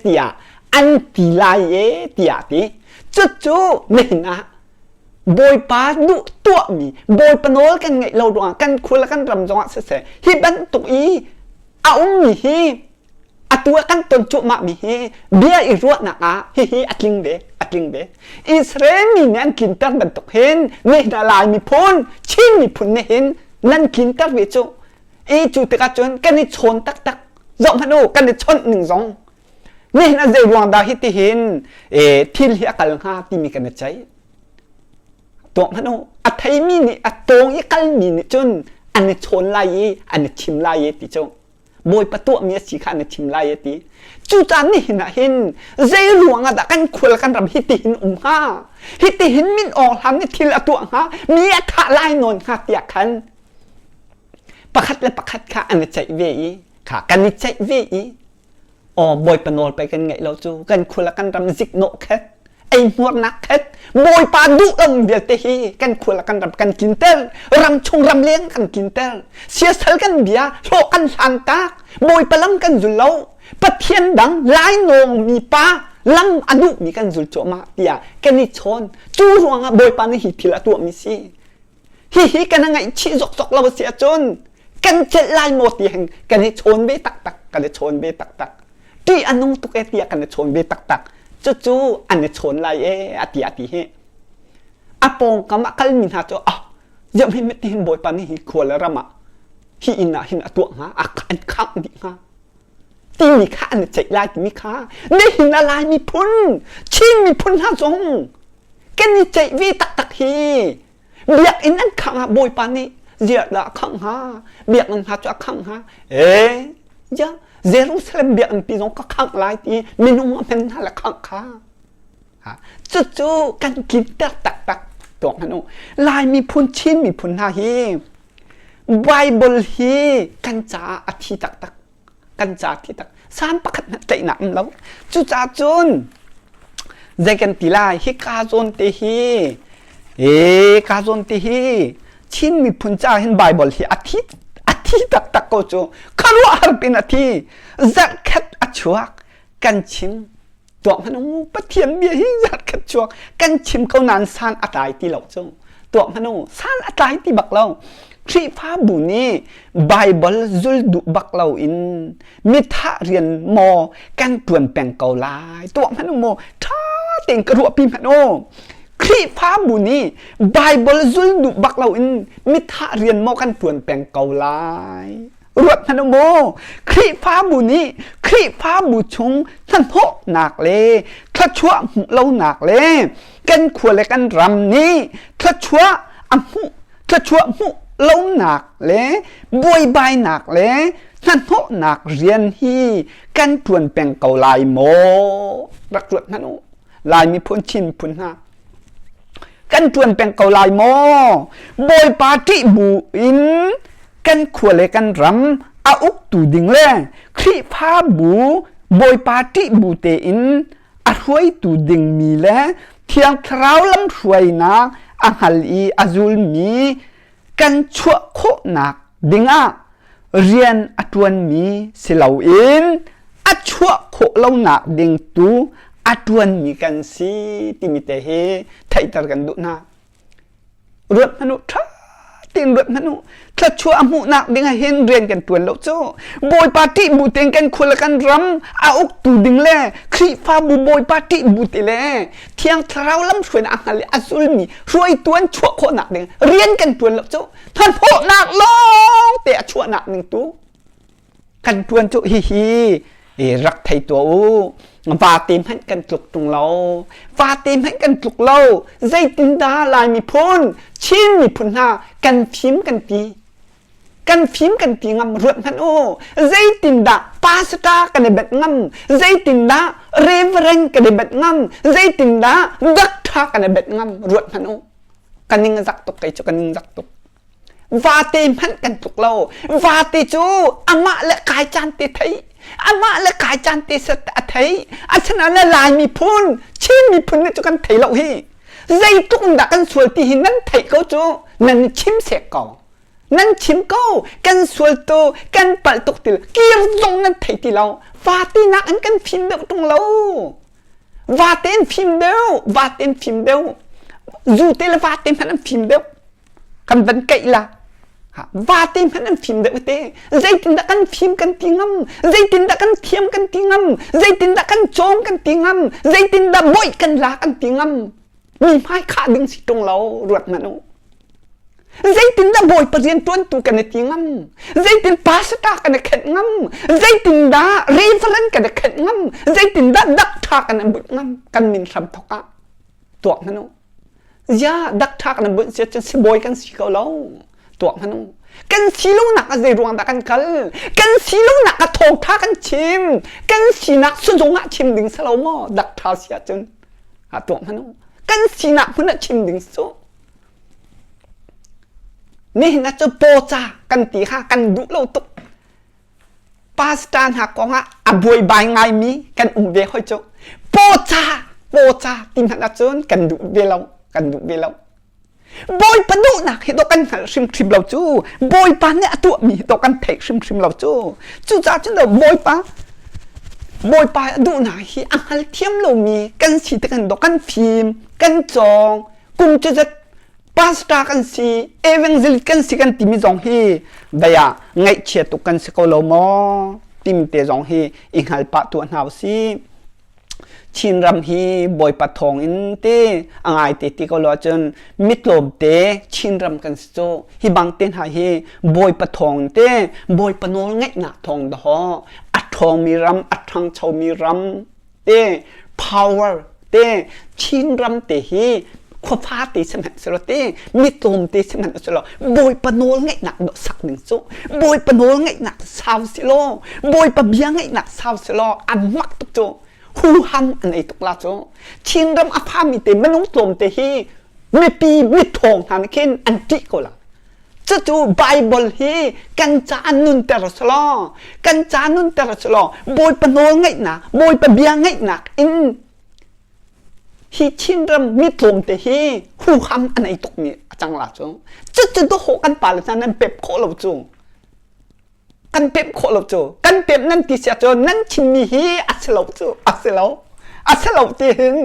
tiah an ti lai e tiah ti cucu nihin ah Bawipa duh tuahmi Bawipa nawl kan ngeih lo ruangah kan khua le kan ram zongah siseh hi bantuk i a ummi hi. Atu ah kan ton cuahmah mi hi bia i ruahnak ah hihi a tling ve, a tling ve. Israel mi nih an tlinter bantuk hin nihin ah Lai miphun, Chin miphun nih hin nan tlinter ve cu. I cu tikah cun kan i chawn taktak. Zoh hmanh u, kan i chawnh ning zong. Nihin ah zei ruang dah hi tihin thil hi a kal hnga timi kan i ceih. Tuak hmanh u, a theimi nih a tawng i kalmi nih cun an i chawn lai i an i chim lai i ti cu. Bawipa tuahmi a si kha an i chim lai a ti. Cucaah nihin ah hin zei ruang ah dah kan khual kan ram hiti hin um hnga? Hiti hin min awng hlan nih thil a tuah hnga? Mi a thah lai nawn hnga tiah khan pakhat le pakhat kha an i ceih ve i kha kan i ceih ve i aw Bawipa nawl pei kan ngeih lo cu kan khua le kan ram ziknawh khet eihmuarnak khet Bawipa duh lo vialte hi kan khua le kan ram kan tlinter ram chung ram leng kan tlinter siasal kan bia hlawh kan hlan tak Bawipa lam kan zul lo Pathian dang lainawng mi pa lam a duhmi kan zul cuahmah tiah kan i chawn cu ruangah Bawipa nih hi thil a tuahmi si Hihi kan ngaihchih zokzok lo a si ahcun kan celh lai maw ti hin kan i chawn ve taktak, kan i chawn ve taktak. Ṭih a nung tuk e tiah kan i chawn ve taktak. Cucu an i chawn lai e a ti a ti hi. A pawngkam a kalmi hna cu ah ziam hi mit hin Bawipa nih hi khua le ram ah hi inn ah hin a tuah hnga, a an khangh dih hnga. Timi kha an i ceih lai timi kha nihin a Lai miphun, Chin miphun hna zong kan i ceih ve taktak hi biakinn an khangh ah Bawipa nih ziah dah a khangh hnga biakinn hna cu a khangh hnga ee ya Jerusalem biakinn pi zong ka khangh lai ti minung a hman hna le khangh kha cucu kan tlinter taktak tuak hmanh u Lai miphun Chin miphun hna hi Bible hi kan caah a thi taktak kan ca thi tak san pakhat hmanh tlaihnak um lo cucaah cun zei kan ti lai hi ka zawn te hi e ka zawn te hi Chin miphun ca hin Bible hi a thi a thi taktak ko cu khuaruahhar pin a thi zarhkhat a chuak kan chim tuah hmanh u Pathian bia hi zarhkhat chuak kan chim ko nain san a tlai ti lo cu tuah hmanh u san a tlai ti bak lo Khrihfabu nih Bible zul duh bak lo in mithah rian maw kan tuan peng ko lai tuah hmanh u maw ṭha tein ka ruahpi hmanh u Khrihfabu nih Bible zul duh bak lo in mithah rian maw kan tuan peng ko lai Ruat hmanh u mu, Khrihfabu nih Khrihfabu chung hnahnawhnak le thluachuah hmuh lonak le kan khua le kan ram nih thluachuah a hmuh thluachuah hmuh lonak le buaibainak le hnahnawhnak rian hi kan ṭuan peng ko lai maw? Rak ruat hmanh u. Lai miphun Chin miphun hna kan ṭuan peng ko lai maw? Bawipa ṭih bu in kan khua le kan ram a uktu ding le Khrihfabu Bawipa ṭih bu tein a hruaitu dingmi le Thiang Thlarau lamhruainak a hngal i a zulmi kan chuah khawhnak dingah rian a ṭuanmi si loin a chuah khawh lonak ding tu a ṭuanmi kan si timi te hi theihter kan duh hna. Ruat hmanh u, ṭha tein ruat hmanh u. Thluachuah a hmuhnak ding ah hin rian kan ṭuan lo cu. Bawipa ṭih bu tein kan khua le kan ram a uktu ding le Khrihfabu Bawipa ṭih bu te le Thiang Thlarau lamhruainak a hngal i a zulmi hruaitu an chuah khawhnak ding rian kan ṭuan lo cu hnahnawhnak lawng te a chuahnak ning tu kan ṭuan cu hihi rak thei tuah u vate hmanh kan tluk ṭung lo vate hmanh kan tluk lo zeitindah Lai miphun Chin miphun hna kan fim kan ti kan fim kan ti ngam ruat hmanh u zeitindah pastor kan i bet ngam zeitindah reverend kan i bet ngam zeitindah doctor kan i bet ngam ruat hmanh u ka ning zak tuk kei cu ka ning zak tuk vate hmanh kan tluk lo vate cu amah le kai caan te thei amah le kai caan te set a thei asinain Lai miphun Chin miphun nih cu kan thei lo hi zeitluk in dah kan sual ti hi nan theih ko cu nan chim sek ko nan chim ko kan sual tu kan palh tuk ti kir zong nan thei ti lo vate nak in kan fim deuh tung lo vate in fim deuh vate in fim deuh zu te le vate hmanh an fim deuh kan van keih la. Vate hmanh an fim deuh te. Zeitindah kan fim kan ti ngam? Zeitindah kan thiam kan ti ngam? Zeitindah kan cawng kan ti ngam? Zeitindah boih kan la kan ti ngam? Mi hmai khah ding si ṭung lo ruat hmanh u. Zeitindah Bawipa rian ṭuantu kan i ti ngam? Zeitin pastor kan i khenh ngam? Zeitindah reverend kan i khenh ngam? Zeitindah doctor kan i bunh ngam? Kan min hram thok ah tuak hmanh u. Ya doctor kan bunh si cun sibawi kan si ko lo. Tuak hmanh u. Kan si lonak ah zei ruang dah kan kal? Kan si lonak ah thawngṭha kan chim. Kan sinak suzung ah chim ding si lo maw? Doctor si ahcun ah tuak hmanh u. Kan sinak hmun ah chim ding si cu. Nihin ah cu pawca kan ti kha kan duh lo tuk. Pastor hna kong ah a buaibai ngaimi kan um ve hoi cu. Pawca, pawca ti hmanh ahcun kan duh ve lo, kan duh ve lo. Bawipa duhnak hi dawh kan hngalh hrimhrim lo cu. Bawipa nih a tuahmi hi dawh kan theih hrimhrim lo cu. Cucaah cun Bawipa Bawipa a duhnak hi a hngal thiam lomi kan si tik in dawh kan fim, kan cawng, kum cu zat pastor kan si evangelist kan si kan timi zong hi dei ah ngaihchia tuk kan si ko lo maw timi te zong hi i hngal pah tuah hna usih Chinram hi Bawipa thawng in te a ngai te ti ko lo ahcun mitlawm te Chinram kan si cu hi bang te hna hi Bawipa thawng te Bawipa nawl ngeihnak thawng dahawh a ṭhawngmi ram a ṭhangchomi ram te power te Chinram te hi khuafa te sihmanhsehlaw te mitlawm te sihmanhsehlaw Bawipa nawl ngeihnak dawh sak ning cu Bawipa nawl ngeihnak sau silaw Bawipa bia ngeihnak sau silaw an mak tuk cu huham an ei tuk la cu Chinram a phami te minung tlawm te hi mipi mithawng hna nih khin an ṭih ko la Cucu Baibal hi kan ca nunter selaw, kan ca nunter selaw, Bawipa nawl ngaihnak, Bawipa bia ngaihnak in hi Chinram mi tlawmte hi huham an ei tukmi a cang la cu. Cucu dawhawh kan pale hna nan pep khawh lo cu. Kan pemh khawh lo cu. Kan pemh nan ti sia cu nan chimmi hi a si lo cu. A si lo. A si lo ti hin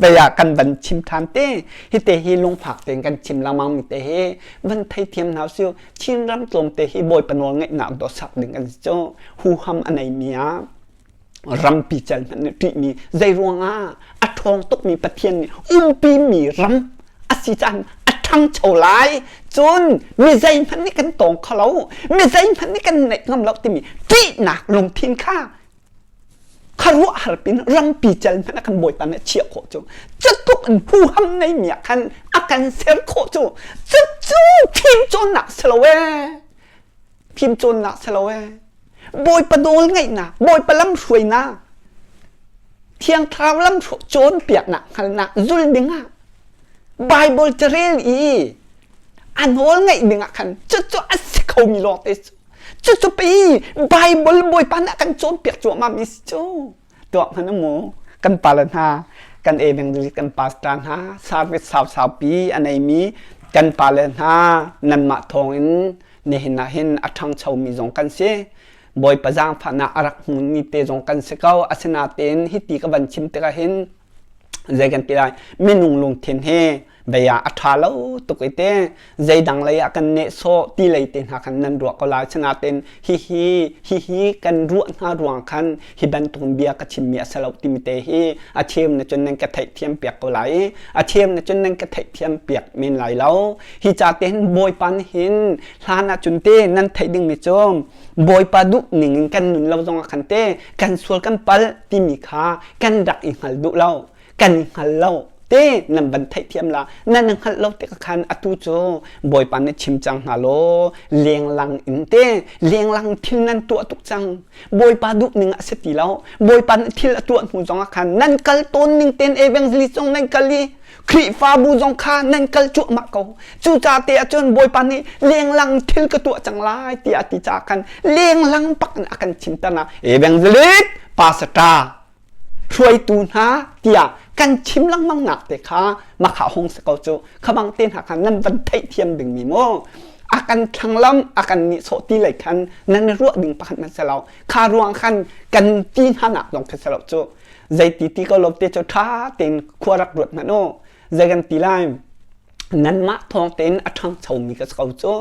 bia kan van chim than te. Hi te hi lungfak tein kan chim lengmang mi te hi van theithiam hna usih. Chinram tlawmte hi Bawipa nawl ngaihnak dawh sak ding an si cu. Huham a neimi ah rampi cal hmanh nih ṭihmi zei ruangah a ṭhawng tukmi Pathian nih umpimi ram a si caan a ṭhangcho lai cun mi zeihmanh nih kan tawng kho lo mi zeihmanh nih kan neih ngam lo timi ṭihnak lungthin kha khuaruahhar pin rampi cal hmanh a kan bawipa nih a chiah khawh cu cutluk in huham neimi ah khan a kan ser khawh cu cucu fimcawnnak si lo ee fimcawnnak si lo ee Bawipa nawl ngaihnak, Bawipa lamhruainak, Thiang Thlarau lam cawnpiaknak hngalhnak zul dingah Bible carel i a nawl ngaih dingah khan cucu a si khomi lawngte cu cucu pei Bible Bawipa nih a kan cawnpiak cuahmah mi si cu tuah hmanh mu kan pale hna kan evangelist kan pastor hna service sau saupi a neimi kan pale hna nanmah thawngin nihin ah hin a ṭhangchomi zong kan si. Bawipa zaangfahnak a rak hmumi te zong kan si ko. Asinain hiti ka van chim tikah hin zei kan ti lai minung lungthin hi bei ah a ṭha lo tuk i te zeidang lei ah kan nehsawh ti lei te hna khan nan ruah ko lai sinain hihi hihi kan ruah hna ruang khan hi bantuk bia ka chimmi a si lo timi te hi a chem na cun nan ka theihthiam piak ko lai i a chem na cun nan ka theihthiam piak men lai lo Hi ca te hin Bawipa nih hin hlan ahcun te nan theih dingmi cu Bawipa duh ning in kan nun lo zongah khan te kan sual kan palh timi kha kan rak i hngal duh lo kan i hngal lo te nan van theihthiam la nan i hngalh lo tikah khan atu cu Bawipa nih chim cang hna law lenglang in te lenglang thil nan tuah tuk cang Bawipa duh ning a si ti lo Bawipa nih thil a tuah hnu zongah khan nan kal tawn ning ten evangelist zong nan kal i Khrihfabu zong kha nan kal cuahmah ko. Cucaah te ahcun Bawipa nih lenglang thil ka tuah cang lai tiah a ti caah khan lenglang bak in a kan chimter na evangelist pastor hruaitu hna tiah kan chim lengmang nak te kha makha hong si ko cu khabang te hna kha nan van theihthiam dingmi mu a kan thlanglam a kan nihsawh ti lei khan nan ruah ding pakhat man si lo kha ruang khan kan ti hna nak zong kha si lo cu Zeiti ti ko lo te cu ṭha tein khua rak ruat hmanh u. Zei kan ti lai? Nanmah thawng tein a ṭhangchomi ka si ko cu.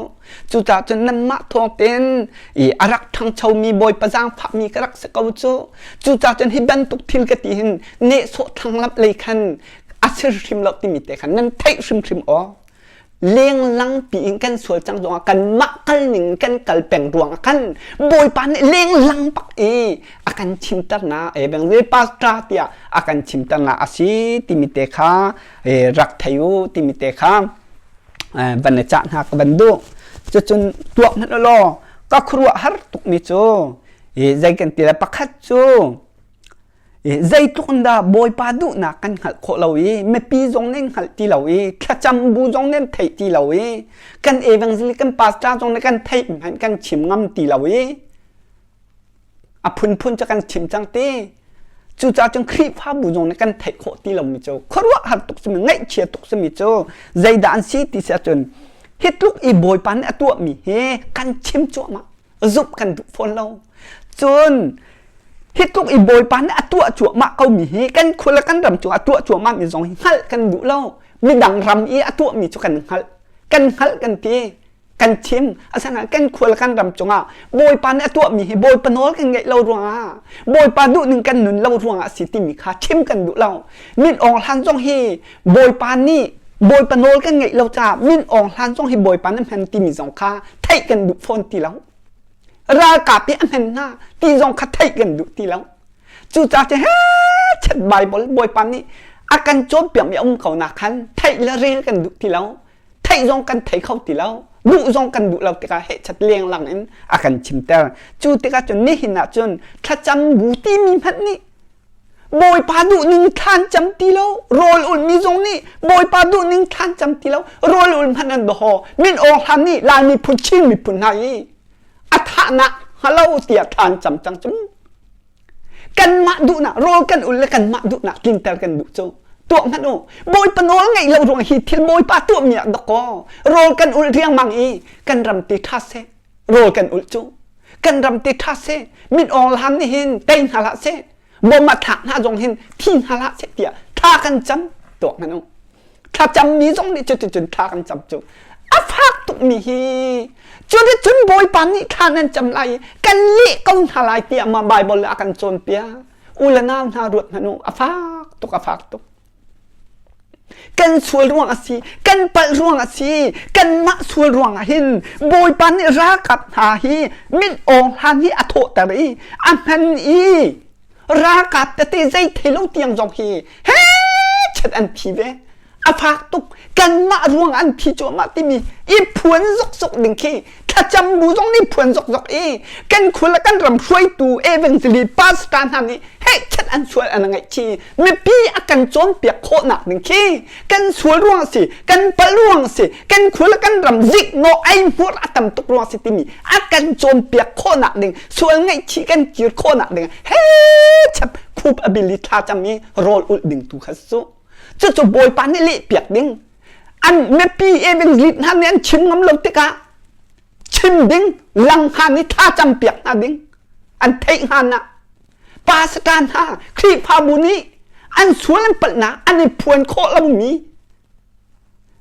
Cucaah cun nanmah thawng tein i a rak ṭhangchomi Bawipa zaangfahmi ka rak si ko cu. Cucaah cun hi bantuk thil ka ti hin nehsawh thlanglamh lei khan a si hrim lo timi te khan nan theih hrimhrim awk. Lenglang piin kan sual cang zongah kanmah kal ning kan kal peng ruangah khan Bawipa nih lenglang bak i a kan chimter na e beng ve pastor tiah a kan chimter na a si timi te kha rak thei u timi te kha van i cah hna ka van duh. Cucun tuak hmanh law ka khuaruah har tuk mi cu zei kan ti le pakhat cu zeitluk in dah Bawipa duhnak kan hngalh khawh lo i mipi zong nih hngalh ti lo i thlacam bu zong nih theih ti lo i kan evangelist kan pastor zong nih kan theih hmanh kan chim ngam ti lo i a phunphun cu kan chim cang ti. Cucaah cun Khrihfabu zong nih kan theih khawh ti lomi cu khuaruahhar tuk simi ngaihchia tuk simi cu zeidah an si ti si ahcun hi tluk i Bawipa nih a tuahmi hi kan chim cuahmah zumh kan duh fawn lo. Cun hi tluk i Bawipa nih a tuah cuahmah komi hi kan khua le kan ram cungah a tuah cuahmah mi zong hi hngalh kan duh lo. Midang ram i a tuahmi cu kan hngalh. Kan hngalh kan ti. Kan chim. Asinain kan khua le kan ram cungah Bawipa nih a tuahmi hi Bawipa nawl kan ngeih lo ruangah Bawipa duhning kan nun lo ruangah a si timi kha chim kan duh lo. Min Aung Hlan zong hi Bawipa nih Bawipa nawl kan ngeih lo caah Min Aung Hlan zong hi Bawipa nih hman timi zong kha theih kan duh fawn ti lo. Ralkap i a hman hna ti zong kha theih kan duh ti lo. Cucaah cu he chet Bible Bawipa nih a kan cawnpiakmi a um ko nak khan theih le rel kan duh ti lo. Theih zong kan thei kho ti lo. Duh zong kan duh lo tikah hehchat lenglang in a kan chimter. Cu tikah cun nihin ah cun thlacam bu timi hmanh nih Bawipa duhning thlan cam ti lo, rawl ulmi zong nih Bawipa duhning thlan cam ti lo, rawl ul hmanh an doho. Min Aung Hlan nih Lai miphun Chin miphun hna i a thahnak hngalo tiah thlan cam cang cu. Kanmah duhnak rawl kan ul le kanmah duhnak tlinter kan duh cu. Tuah hmanh u. Bawipa nawl ngeih lo ruang hi thil Bawipa tuahmi ah dakaw rawl kan ul riangmang i kan ram ti ṭha seh. Rawl kan ulh cu. Kan ram ti ṭha seh. Min Aung Hlan nih hin tei hna hlah seh. Bom a thlak hna zong hin thi hna hlah seh tiah thla kan cam tuah hmanh u. Thlacammi zong nih cuticun thla kan cam cu. A fak tukmi hi cuticun Bawipa nih thla nan cam lai i kan leh ko hna lai tiah ma Bible a kan cawnpiak. U le nau hna ruat hmanh u. A fak tuk a fak tuk. Kan sual ruang a si, kan palh ruang a si, kanmah sual ruang ah hin Bawipa nih ralkap hna hi mit awng hlan hi a thawhter i a hman i ralkap tete zei thei lo tiang zong hi he chet an thi ve. A fak tuk. Kanmah ruang an thi cuahmah timi i phuan zokzok ding khi thlacam bu zong nih phuan zokzok i kan khua le kan ram hruaitu evangelist pastor hna nih hehchet an sual an ngaihchih mipi a kan cawnpiak khawhnak ding khi kan sual ruang si kan pal ruang si kan khua le kan ram ziknawh eihmur a tam tuk ruang si timi a kan cawnpiak khawhnak ding sual ngaihchih kan kir khawhnak ding hechep khup a bil i thlacam i rawl ulh ding tu kha su cucu bawipa nih leh piak ding an mipi evangelist hna nih an chim ngam lo tikah chim ding lang hna nih thlacam piak hna ding an theih hnga na pastor hna Khrihfabu nih an sual an palhnak an i phuan khawh lomi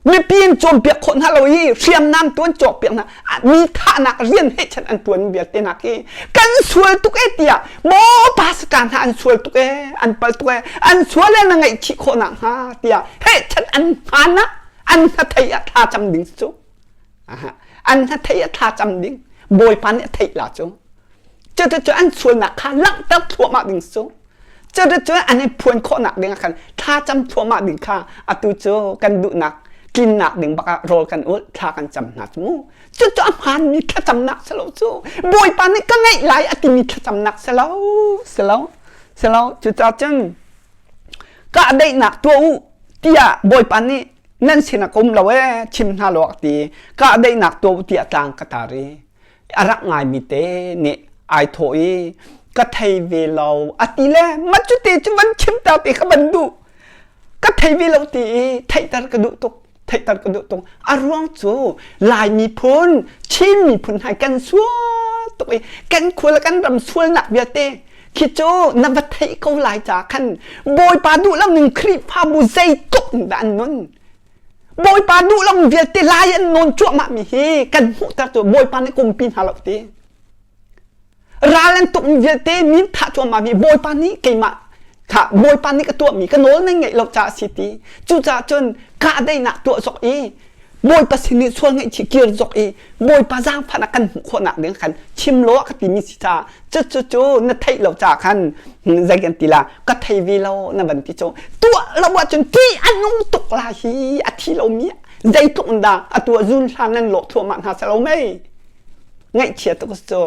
mipi an cawnpiak khawh hna lo i hriamnam tu an cawkpiak hna mi thahnak rian he chan an tuan vialte hna khi kan sual tuk e tiah maw pastor hna an sual tuk e an pal tuk e an sual e na ngaihchih khawh nak hnga tiah he chan an hmaan ah an hnathei ah thla cam ding cu an hnathei ah thla cam ding bawipa nih a theih la cu Cuticun an sualnak kha langhter thluahmah ding cu. Cuticun an i phuan khawhnak ding ah khan thlacam thluahmah ding kha atu cu kan duhnak tlinnak ding bak ah rawl kan ulh thla kan cam hna cu mu. Cucu a hmaanmi thlacamnak si lo cu. Bawipa nih ka ngeih lai a timi thlacamnak si lo, si lo, si lo. Cucaah cun kahdaihnak tuah u tiah Bawipa nih nan sinah ka um lo ee chim hna law a ti. Kahdaihnak tuah u tiah tlang ka tar i a rak ngaimi te nih ai thawh i ka thei ve lo a ti le ma cu te cu van chim ta te kha van duh ka thei ve lo ti i theihter ka duh tuk theihter ka duh tuk a ruang cu Lai miphun Chin miphun hai kan sual tuk i kan khua le kan ram sualnak vialte khi cu na va theih ko lai ca khan Bawipa duh lo ning Khrihfabu zeitluk in dah an nun. Bawipa duh lo vialte lai an nawn cuahmah mi hi kan hmuhter cu Bawipa nih kumpi hna lo ti. Ral an tuk mi vialte min thah cuahmah mi Bawipa nih keimah kha Bawipa nih ka tuahmi ka nawl nan ngeih lo caah si ti. Cucaah cun kahdaihnak tuah zok i Bawipa sin i sual ngaihchih kir zok i Bawipa zaangfahnak kan hmuh khawhnak ding khan chim law ka timi si caah cu cu na theih lo caah khan zei kan ti la ka thei ve lo na van ti cu tuah lo ahcun ti a nung tuk la hi a thi lomi zeitluk in dah atu ah zun hlan nan lawh thluahmah hna selo mei ngaihchia tuk cu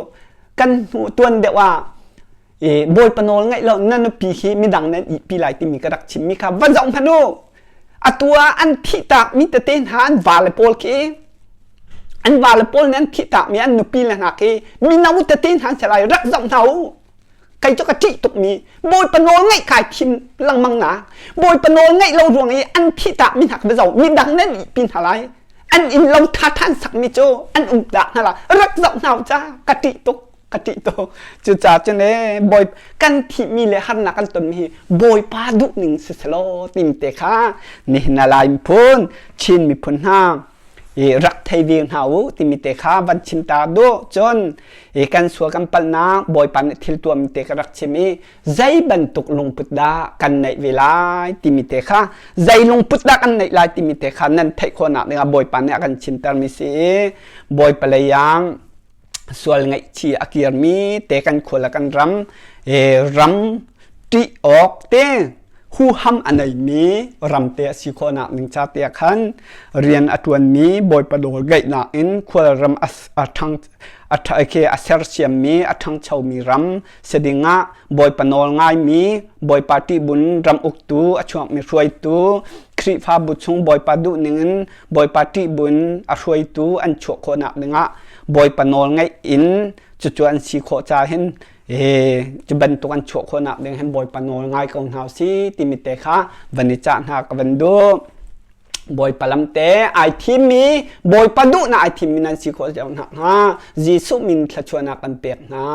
kan hnu tuan deuh ah i bawipa nawl ngaih lo na nupi hi midang nan ihpi lai timi ka rak chimmi kha va zoh hmanh u atu ah an thihtak mi tete hna an vale pawl khi an vale pawl nih an thihtak mi an nupi le hna khi mino tete hna an si lai rak zoh hna u kei cu ka ṭih tuk mi bawipa nawl ngaih kai thim lengmang na bawipa nawl ngaih lo ruang i an thihtak mi hna kha va zoh midang nan ihpi hna lai an inn lo tha than sak mi cu an um dah hna la rak zoh hna u ca ka ṭih tuk ka ṭih tuk cucaah cun ee bawi kan thihmi le harnak kan tonmi hi bawipa duhning si selaw timi te kha nihin ah Lai miphun Chin miphun hna i rak thei ve hna u timi te kha van chim ta duh cun i kan sual kan palhnak bawipa nih thil tuahmi te ka rak chim i zei bantuk lungput dah kan neih ve lai timi te kha zei lungput dah kan neih lai timi te kha nan theih khawhnak dingah bawipa nih a kan chimtermi si i bawipa lei yang sual ngaihchih a kirmi te kan khua le kan ram ram ṭih awk te huham a neimi ram te a si khawhnak ding ca te khan rian a ṭuanmi bawipa dawl gaihnak in khualram a ṭhang a sersiammi a ṭhangchomi ram si dingah bawipa nawl ngaimi bawipa ṭihbun ram uktu a chuakmi hruaitu Khrihfabu chung bawipa duhning in Bawipa ṭih buin a hruaitu an chuah khawhnak dingah Bawipa nawl ngaih in cucu an si khawh ca hin cu bantuk an chuah khawhnak ding hin Bawipa nawl ngai ko hna si timi te kha van i cah hna ka van duh. Bawipa lam te ai thimmi Bawipa duhnak ai thimmi nan si khawh cio hna hnga Jesuh min thluachuahnak kan pek hna.